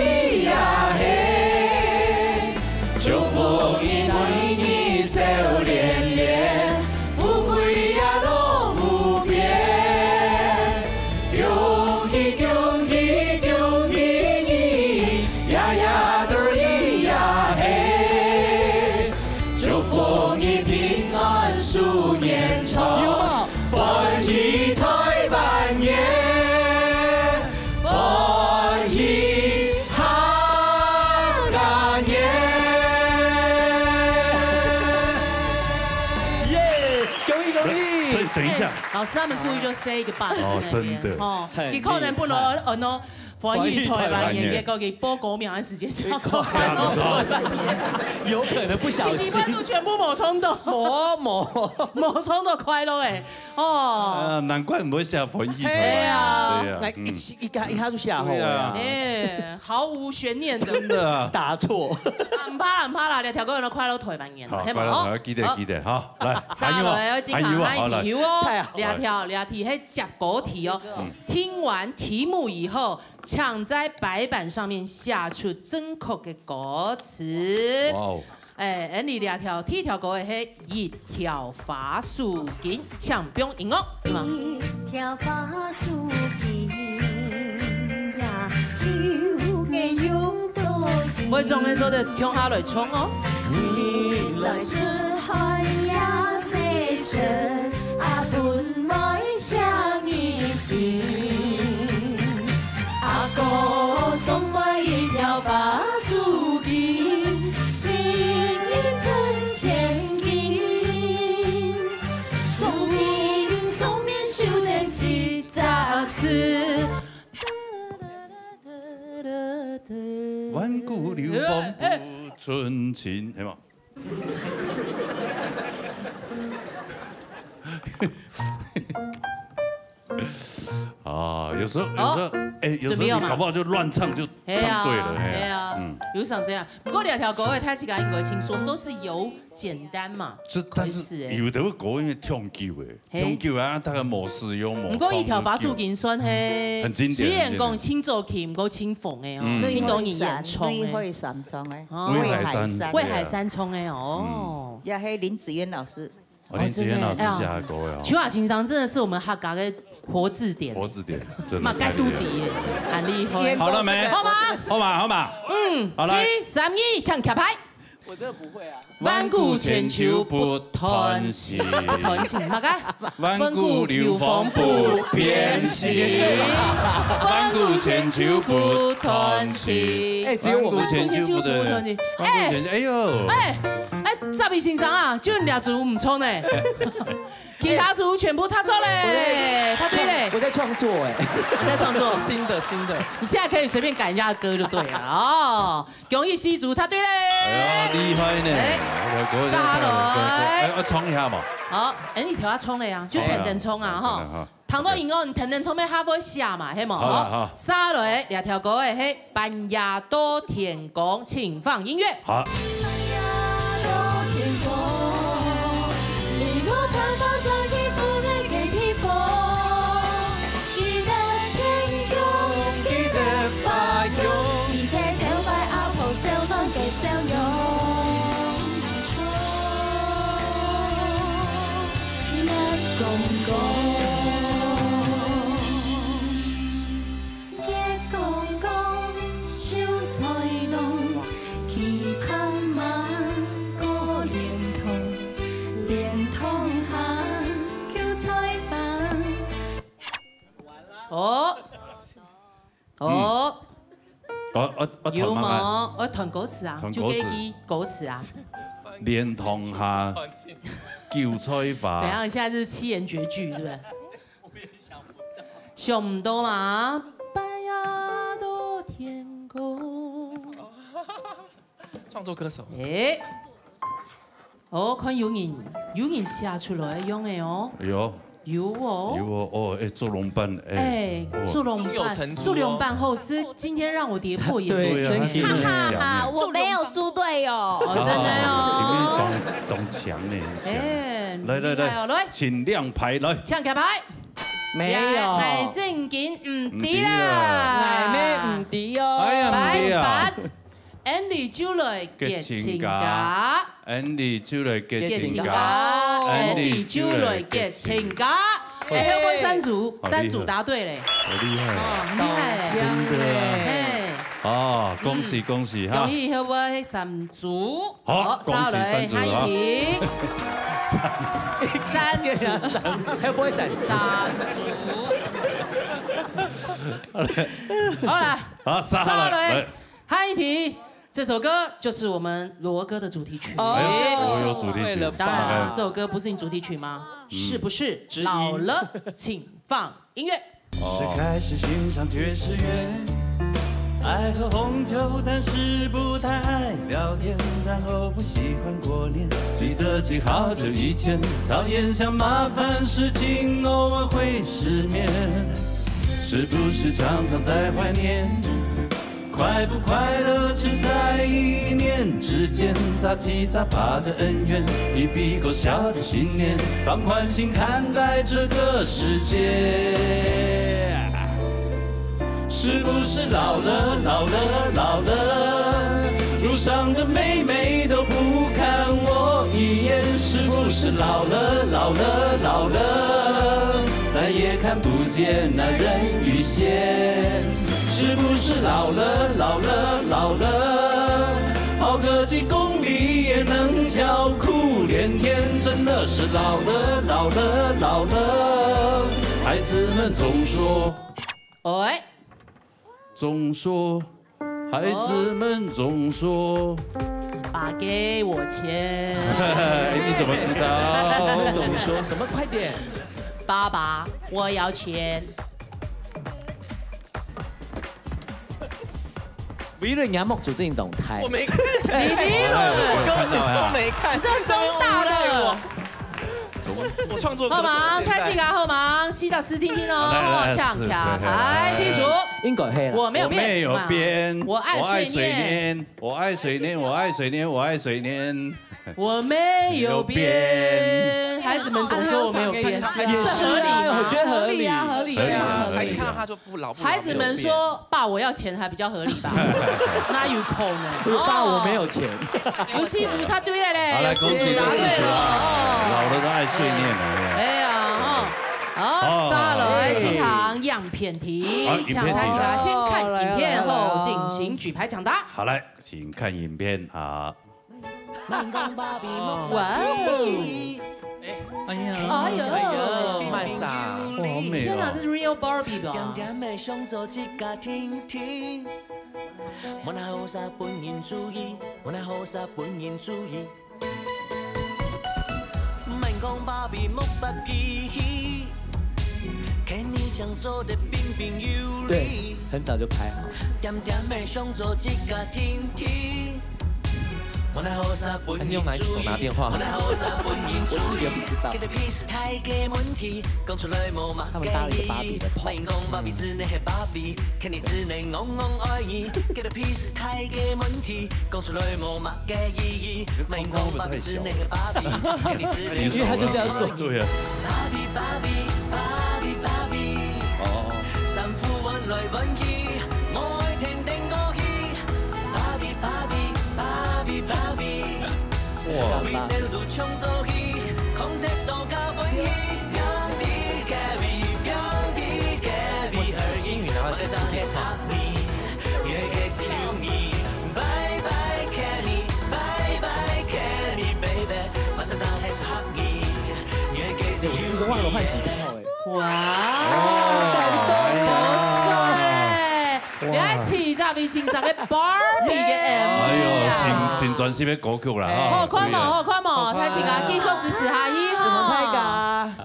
呀嘿，祝福你每日笑連连，富貴呀樂無邊。恭喜恭喜恭喜你，呀呀个咿呀嘿，祝福你平安壽年長。有沒有？ 歡喜台灣年，歡喜客家年。耶，恭喜恭喜！所以等一下。哎，老師他們故意就塞一個bug在那邊，哦，真的。哦，嘿，你可能不能，你很厲害。哦，歡喜台灣年，歡喜台灣年。結果佢報歌名个時間寫錯，寫錯。有可能不小心。你，你們都全部無衝動。無，無。無衝動快樂欸。 哦。啊，難怪毋會寫歡喜台灣。哎呀。對呀，來，嗯。一起，一下，一下就寫好了呀。對啊。哎，毫無懸念的。真的啊。答錯。啊，毋怕啦，毋怕啦，這條歌有快樂台灣年，好，係無？快樂台灣，好。記得，好。記得，好，來，好，下一題哦，還有哦，好，來。還有哦，太好了。這條，這題係接歌題哦。嗯。聽完題目以後，請在白板上面寫出正確的歌詞。哇哦。誒，恁呢這條第一條歌个係一條花手巾，請放音樂，係嘛？一條花手巾呀，舊年用到今。會唱个時候就共下來唱哦。你來出汗也洗身，啊，分外想你心。 阿哥送我一條花手巾，心意真堅定。送你，送你手等七十四。萬古流芳不存情，係無？ 啊，有時候，有時候，哦，哎，有時候你搞不好就亂唱就唱對了，準備好嗎？哎呀，哎呀，嗯。有上聲啊。不過兩條歌的，大家應該清楚，我們都是由簡單嘛，這，但是開始的。有的歌因為唱久的，嘿。唱久啊，大概模式有模仿就久。不過一條花手巾算係，很經典，雖然講很經典。清早期，不過清紅的哦，嗯。清多人演唱的。雷海山，雷海山唱的。哦。雷海山。雷海山唱的哦。嗯。也係林子淵老師。 哦，林子淵老師寫的歌哦。秋雅先生真的是我們客家的活字典。活字典，真的嘛，該肚底耶，很厲害。好了沒？好嗎？好吧，好吧。嗯，好，來。四、三、二，請徛牌。我真的不會啊。萬古千秋不斷情。不斷情，麼个？萬古流芳不變心。萬古千秋不斷情。哎，只有我們萬古千秋不斷情。萬古千秋不斷情。哎，哎呦。哎， 哎，十二先生啊，就你倆組毋錯呢。其他組全部答錯嘞，答對嘞。我在創作哎。你在創作？新的，新的。你現在可以隨便改人家的歌就對了哦。恭喜四組答對嘞。哎呀，厲害呢。哎，我，我，下來。哎，要衝一下嘛。好，哎，你調下衝了呀，就等等衝啊，哈。好了，好了，好。 聽到音樂，你聽聽唱片較會寫嘛，係無？好啦，吼。好。下來這條歌个係半夜到天光，請放音樂。好。半夜到天光，你我拍拍照，衣服愛緊去放。一到天光，記得化妝，一到頭擺阿婆笑容个笑容。 月光光，月光光，秀才郎，棋盘嘛，過蓮塘，蓮塘下，韭菜花。哦。 哦。嗯。哦，哦，哦，有無？彈麼个？哦，彈歌詞啊，彈歌詞。就這句歌詞啊。蓮塘下，韭菜花。怎樣？現在是七言絕句，是不是？想不到嘛，半夜到天光。 創作歌手。哎。哦，看有人，有人寫出來樣个哦。有。有哦。有哦，哦，哎，祝融辦，哎，哎，哦。祝融辦，祝融辦後是今天讓我跌破眼鏡。對，真的很強哎。哈哈哈，我沒有豬隊友。哦，真的哦。啊，裡面懂，懂強呢，很強。哎，來，來，來，厲害哦，來。請亮牌，來。請徛牌。沒有。哎，哎，正經，嗯，毋知啦。毋知啦。哎，咩毋知哦。哎呀，毋知啊。板板。 恁呢就來結親家。結親家。恁呢就來結親家。結親家。恁呢就來結親家。哎，後尾三組，好厲害。三組答對嘞。好厲害。哦，很厲害嘞。真的啊。嘿。哦，恭喜，嗯。恭喜哈。恭喜後尾三組。好，好，恭喜三組啊。下來，下一題。三組。後尾三組。三組。好啦。好，下來，下來。來。 下一題，這首歌就是我們羅哥的主題曲。哦。哎呦，我有主題曲，會了吧？當然了，大概。這首歌不是你主題曲嗎？嗯。是不是？之一。老了，請放音樂。哦。是開始欣賞爵士樂，愛喝紅酒，但是不太愛聊天，然後不喜歡過年。記得起好久以前，討厭想麻煩事情，偶爾會失眠。是不是常常在懷念？ 快不快樂只在一念之間，雜七雜八的恩怨，一筆勾銷的信念，放寬心看待這個世界。是不是老了，老了，老了，路上的妹妹都不看是不是老了，老了，老了，再也看不见那人鱼线？是不是老了，老了，老了，跑个几公里也能叫苦连天？真的是老了，老了，老了，孩子们总说。哎，总说，孩子们总说。爸给我钱。哎，你怎么知道？怎么说？什么？快点！爸爸，我要钱。微软牙目组这种台。我没看。你没有。我根本就没看。你这中大的。上面诬赖我。我创作歌手好吗？现在。开始啊，好吗？洗澡师听听哦，来，来，来，抢抢，是，是，来，来，来。第一组。应该黑了。我没有变，我没有变，我爱水念。我爱水念，我爱水念，我爱水念。我没有变。孩子们总说我没有变，也是啊，这合理吗？我觉得合理。合理啊，合理啊，合理啊，合理啊。孩子看到他就不老不老，孩子们说：“爸，我要钱”还比较合理吧？哪有可能？爸，我没有钱。哦。游戏组他对了嘞，好，来，恭喜，游戏组答对了，恭喜，恭喜。哦。老了都爱碎念了，哎呀。哎呀，哦。好，哦，下来进行影片题，啊，影片题。请大家先看影片后进行举牌抢答。好，来，请看影片啊。 哇哦！哎呀，哎呦，卖啥？哇，好美哦。天哪，这是 real Barbie 吧？点点的想做一家天天，莫拿好势分人注意，莫拿好势分人注意。免讲芭比没发脾气，看你强做得彬彬有礼。对，很早就拍好。点点的想做一家天天。 还是用哪一种拿电话？我自己也不知道。他们搭了一个芭比的棚。因为他就是要做。对啊。哦。 哇。星宇拿了几次电话？哎，我自己都忘了换几套哎。哇，哦，感动，哎呀。多帅！ 哇。你愛試一下微信上个 Barbie 个 M V 啊。哎喲，新，新專輯个歌曲啦，哎，吼，好看無？所以啊。好看無？好看。大家繼續支持下去，吼。什麼大家？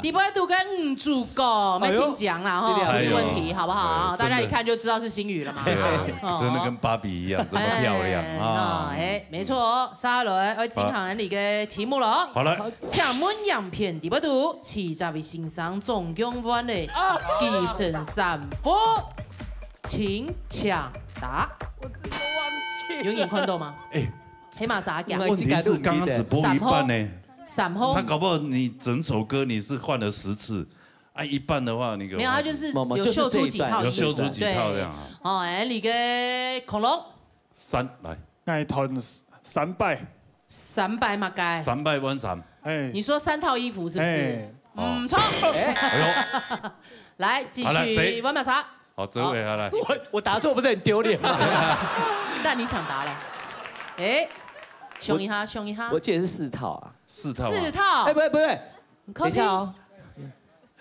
底背肚个女主角，哎喲。沒請講啦，吼，哎喲。不是問題，好不好？哎喲，大家一看就知道是星宇了嘛。真的。對啊，哦。真的跟芭比一樣，這麼漂亮啊。哎，哎，沒錯哦，下來，愛進行你个題目了哦。好，來。請問影片底背肚，試一下微信上總共換了幾身衫褲？ 請搶答。我自己都忘記了。有人看到嗎？哎，黑馬啥講？問題是剛剛只播一半呢。三號。他搞不好你整首歌你是換了十次，啊，一半的話，那個沒有，他就是有秀出幾套衣服。有秀出幾套這樣啊。對。哦，哎，你个恐龍。三，來。𠊎團三擺。三擺麼个？三擺換衫。哎。你說三套衣服是不是？哎。哦。嗯，錯。哎。哎喲。來，繼續，好，來，誰？換麼儕？ 好，哲偉，好，來。我，我答錯不是很丟臉嗎？但你搶答了。哎，想一下，想一下。我記得是四套啊。四套啊。四套。哎，不對，不對，你靠近。等一下哦。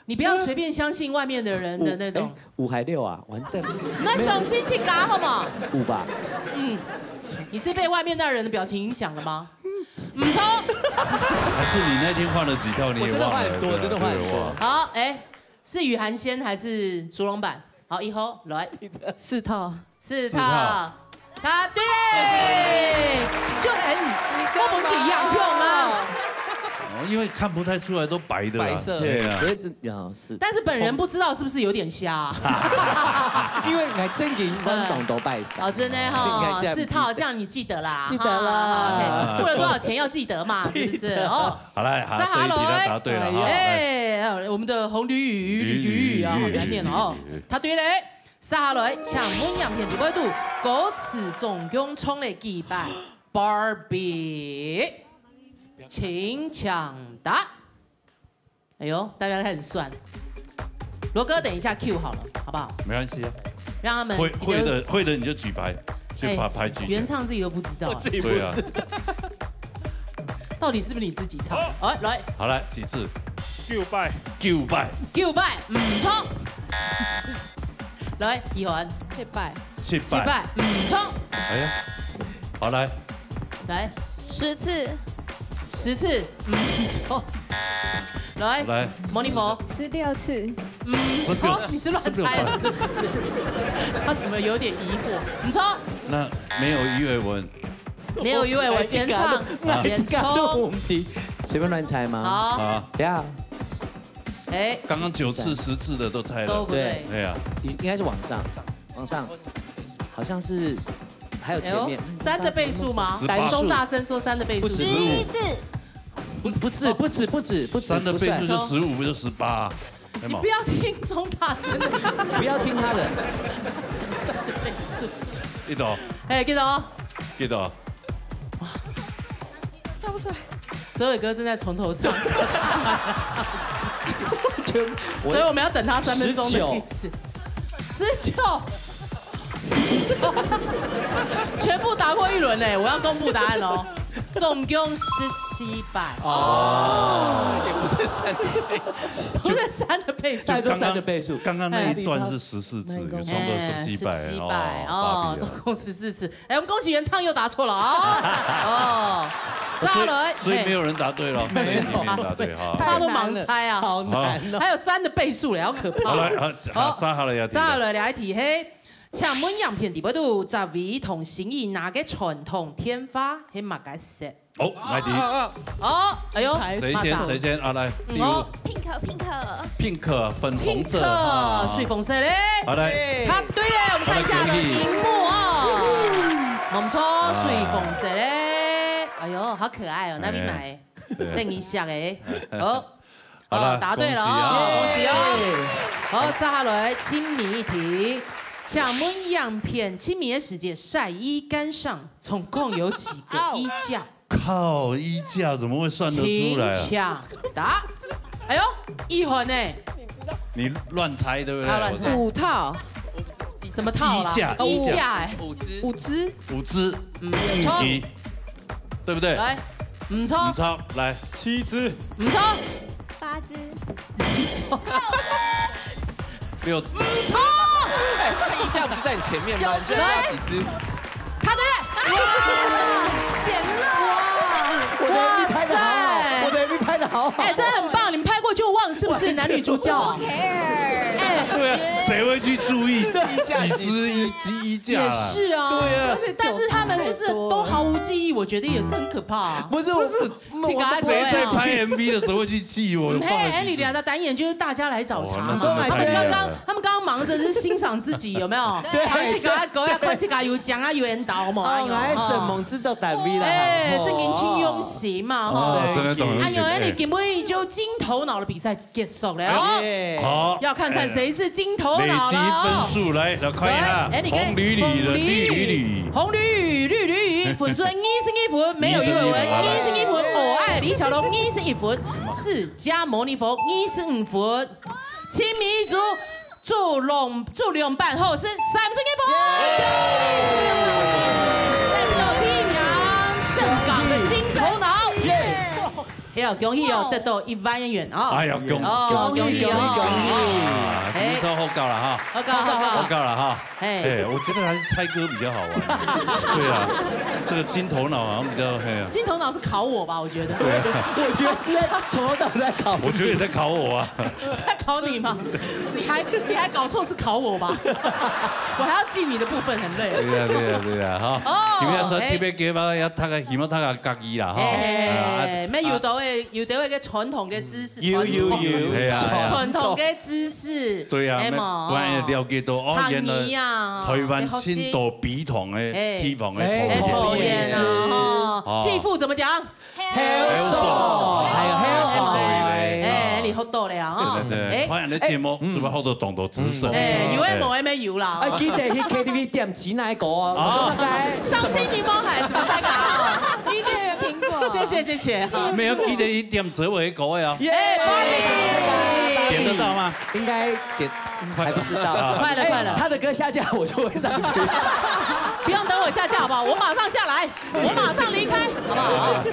你不要隨便相信外面的人的那種。五，哎，五還六啊，完蛋了。那相信自家好不好？五吧。嗯，你是被外面那人的表情影响了嗎？不錯。還是你那天換了幾套，你也忘了？我真的換很多，對啊，真的換很多。對，哇。好，哎，是雨涵先還是苏龍版？ 好，一號，來。四套。四套。四套。答對嘞！就很莫名其妙啊。哦，因為看不太出來，都白的啦。白色。對啊。有一隻，哦，是。但是本人不知道是不是有點瞎啊？因為𠊎正經，我當多白色。哦，真的哈，應該這樣。四套，這樣你記得啦。記得啦。哈，OK，付了多少錢要記得嘛，是不是？記得。哦，好來，好，這一題他答對了哈。哎，我們的紅驢魚，驢，驢，驢啊，好難念哦。答對嘞。 接下來，請問影片底背肚，歌詞總共唱了幾擺？Barbie。不請搶答。哎呦，大家開始算。羅哥，等一下 Q 好了，好不好？没关系啊，讓他們会会的会的你就举牌，去哎牌牌举起来。原唱自己都不知道，对啊，到底是不是你自己唱？哎，來，好来几次，九擺，九摆，九擺，毋錯。來，一凡，七擺，七七擺，毋錯。哎呀，好来，來，十次，十次，毋錯。來，來魔力佛，十六次，毋錯，你是亂猜的是不是？他怎麼有點疑惑？毋錯，那没有鱼尾纹，沒有魚尾纹，原唱，原唱。随便乱猜吗？好，啊，等一下，哎，刚刚九次十次的都猜了，都不對。对啊，应该是往上，往上，好像是还有前面哎呦，三的倍数吗？十八钟大生說三的倍数。不止十一次，不不止不止不止不止三的倍数就不算十五，不就十八？哎嘛你不，要聽钟大生的意思，不要听他的，三的倍数。记得哦，哎，记得哦，记得哦，唱不出来。哲伟哥正在從頭唱，全所以我們要等他三分鐘的意思。十九，全部答過一輪呢，我要公布答案哦。總共十七擺，哦，也不是三的倍数。不是三的倍数再。说三的倍数，刚刚那一段是十四次，有差不多十七摆十七哦，摆哦，芭比啊总共十四次。哎，我们恭喜原唱又答错了啊！哦，所以上来，所以没有人答对了，没有人答对哈。大家都盲猜啊，好难哦。还有三的倍数嘞，好可怕！好来，好，好，沙哈了要上来来一题嘿，请问影片底背肚，十位同心仪拿个传统甜花，系么个色？哦，来题。哦，哎呦，谁先？谁先啊？来，第五哦，pink pink， ，pink 粉红，pink 色哈，水红色嘞。好来，答对了，我们看一下的荧幕哦。冇错，水红色嘞。哎呦，好可爱哦，那边买，等一下哎。好，好了，答对了恭喜啊哦，恭喜哦。好，接下来亲密一题，请问影片亲密的时节晒衣杆上总共有几个衣架？靠，衣架怎么会算得出来啊？请抢答。哎呦，一环呢？你乱猜对不对？他乱猜。五套，什么套啦？衣架衣架哎，五支，五支，五支，嗯，五错，支，对不对？来，唔错五，超来，七支，唔错，八支，六，唔错，哎，那衣架不是在你前面吗？你这样要几支？答对了。简乐，我的 MV 拍的好好，我的 MV 拍的好好。哎，真的很棒，你们拍过就忘是不是？男女主角。不 care。哎，对啊，谁会去注意衣架几支衣衣架也啊？是啊。对啊但是他们就是都毫无记忆，我觉得也是很可怕啊。不是，不是，自家谁在拍 MV 的时候会去记我嗯，嘿，放了几支？哎，你聊的单元就是大家来找茬嘛。哦那真的太厉害了他们刚刚，他们刚刚忙着是欣赏自己，有没有？对看自家个狗呀，看自家有奖啊，有缘投嘛。哦，来沈梦制作单位啦。哎，哦正经清用心嘛，哈。哦，真的懂了。哎呦，哎，你根本就金头脑的比赛结束了哦。哎好，要看看谁是金头累积脑了哦分。数来，来看一下，来，哎，你看，红绿绿的绿绿。红绿绿绿分数二十一分，没有鱼尾纹，二十一分，哦，哎，李小龙二十一分，释迦牟尼佛二十五分，亲密一族朱龙朱龙半后是三十一分，恭喜朱龙半后是得到第一名，正港的金头脑。哎呦，恭喜哦，得到一万元哦。哎呀，恭喜哦，恭喜哦，恭喜恭喜！啊，哎今天好搞了哈，好搞好搞，好搞了哈。哎，哎，我觉得还是猜歌比较好玩。对啊，这个金头脑好像比较，嘿啊。金头脑是考我吧？我觉得，我觉得是在从头到尾在考。我觉得你在考我啊。在考你吗？你还你还搞错是考我吧？我还要记你的部分，很累。对呀，对呀，对呀，哈。哦今天说哎特别给嘛，要读个，希望读个家己啦，哈。哎哎哎哎，没有的诶，有的那个传统的知识，有有有，哎呀哎呀传统的知识，对呀，哎嘛没不然了解到哦，原来啊台湾新都比同的哎地方的哎头哎，讨厌啊，哦哈，继父怎么讲？还有手，还有还有哎，你好多了啊，对对对，哎，欢迎来节目，主要好多种族知识。哎，有诶，无诶，没有啦。哎，记得去 K T V 点指南歌哦。啊拜拜。伤心檸檬海什么那个啊？一个苹果，谢謝謝謝謝哈。沒有記得一點哲偉的歌呀。耶！哎，Barbie。點得到嗎？應該點，還不知道。啊。快了快了。哎，他的歌下架我就會上去。不用等我下架好不好？我馬上下來，我馬上離開，好不好？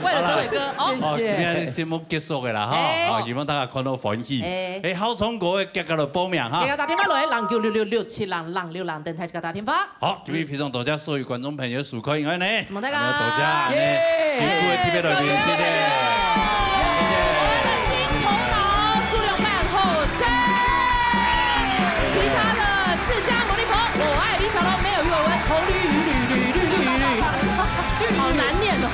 為了哲偉哥，哦。謝謝。哦，今天節目結束了啦哈，哎。啊，希望大家看到歡喜。哎。哎，好唱歌的，趕緊來報名哈。大家打電話來，零九六六六七零零六零，等待自家打電話。 好，今日非常多謝所有觀眾朋友收看，因為呢，承蒙大家。還有多謝呢，耶！辛苦的特別來賓，謝謝，謝謝。我們的金頭腦朱良曼後生，其他的釋迦牟尼佛，我愛李小龍，沒有魚尾紋，紅鸝鸝鸝鸝鸝鸝，好難念哦。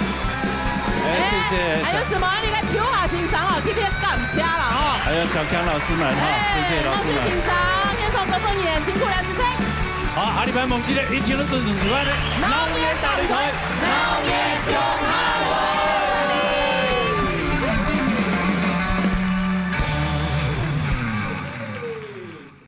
哎，謝謝。哎，還有什麼？你看秋華先生哦，特別感謝了哦。還有小強老師們哈，哎，謝謝老師們。孟青先生，天窗隔众眼，辛苦了，主持人。 好，下禮拜無記得一定要準時收看呢。老年大擂台，老年中下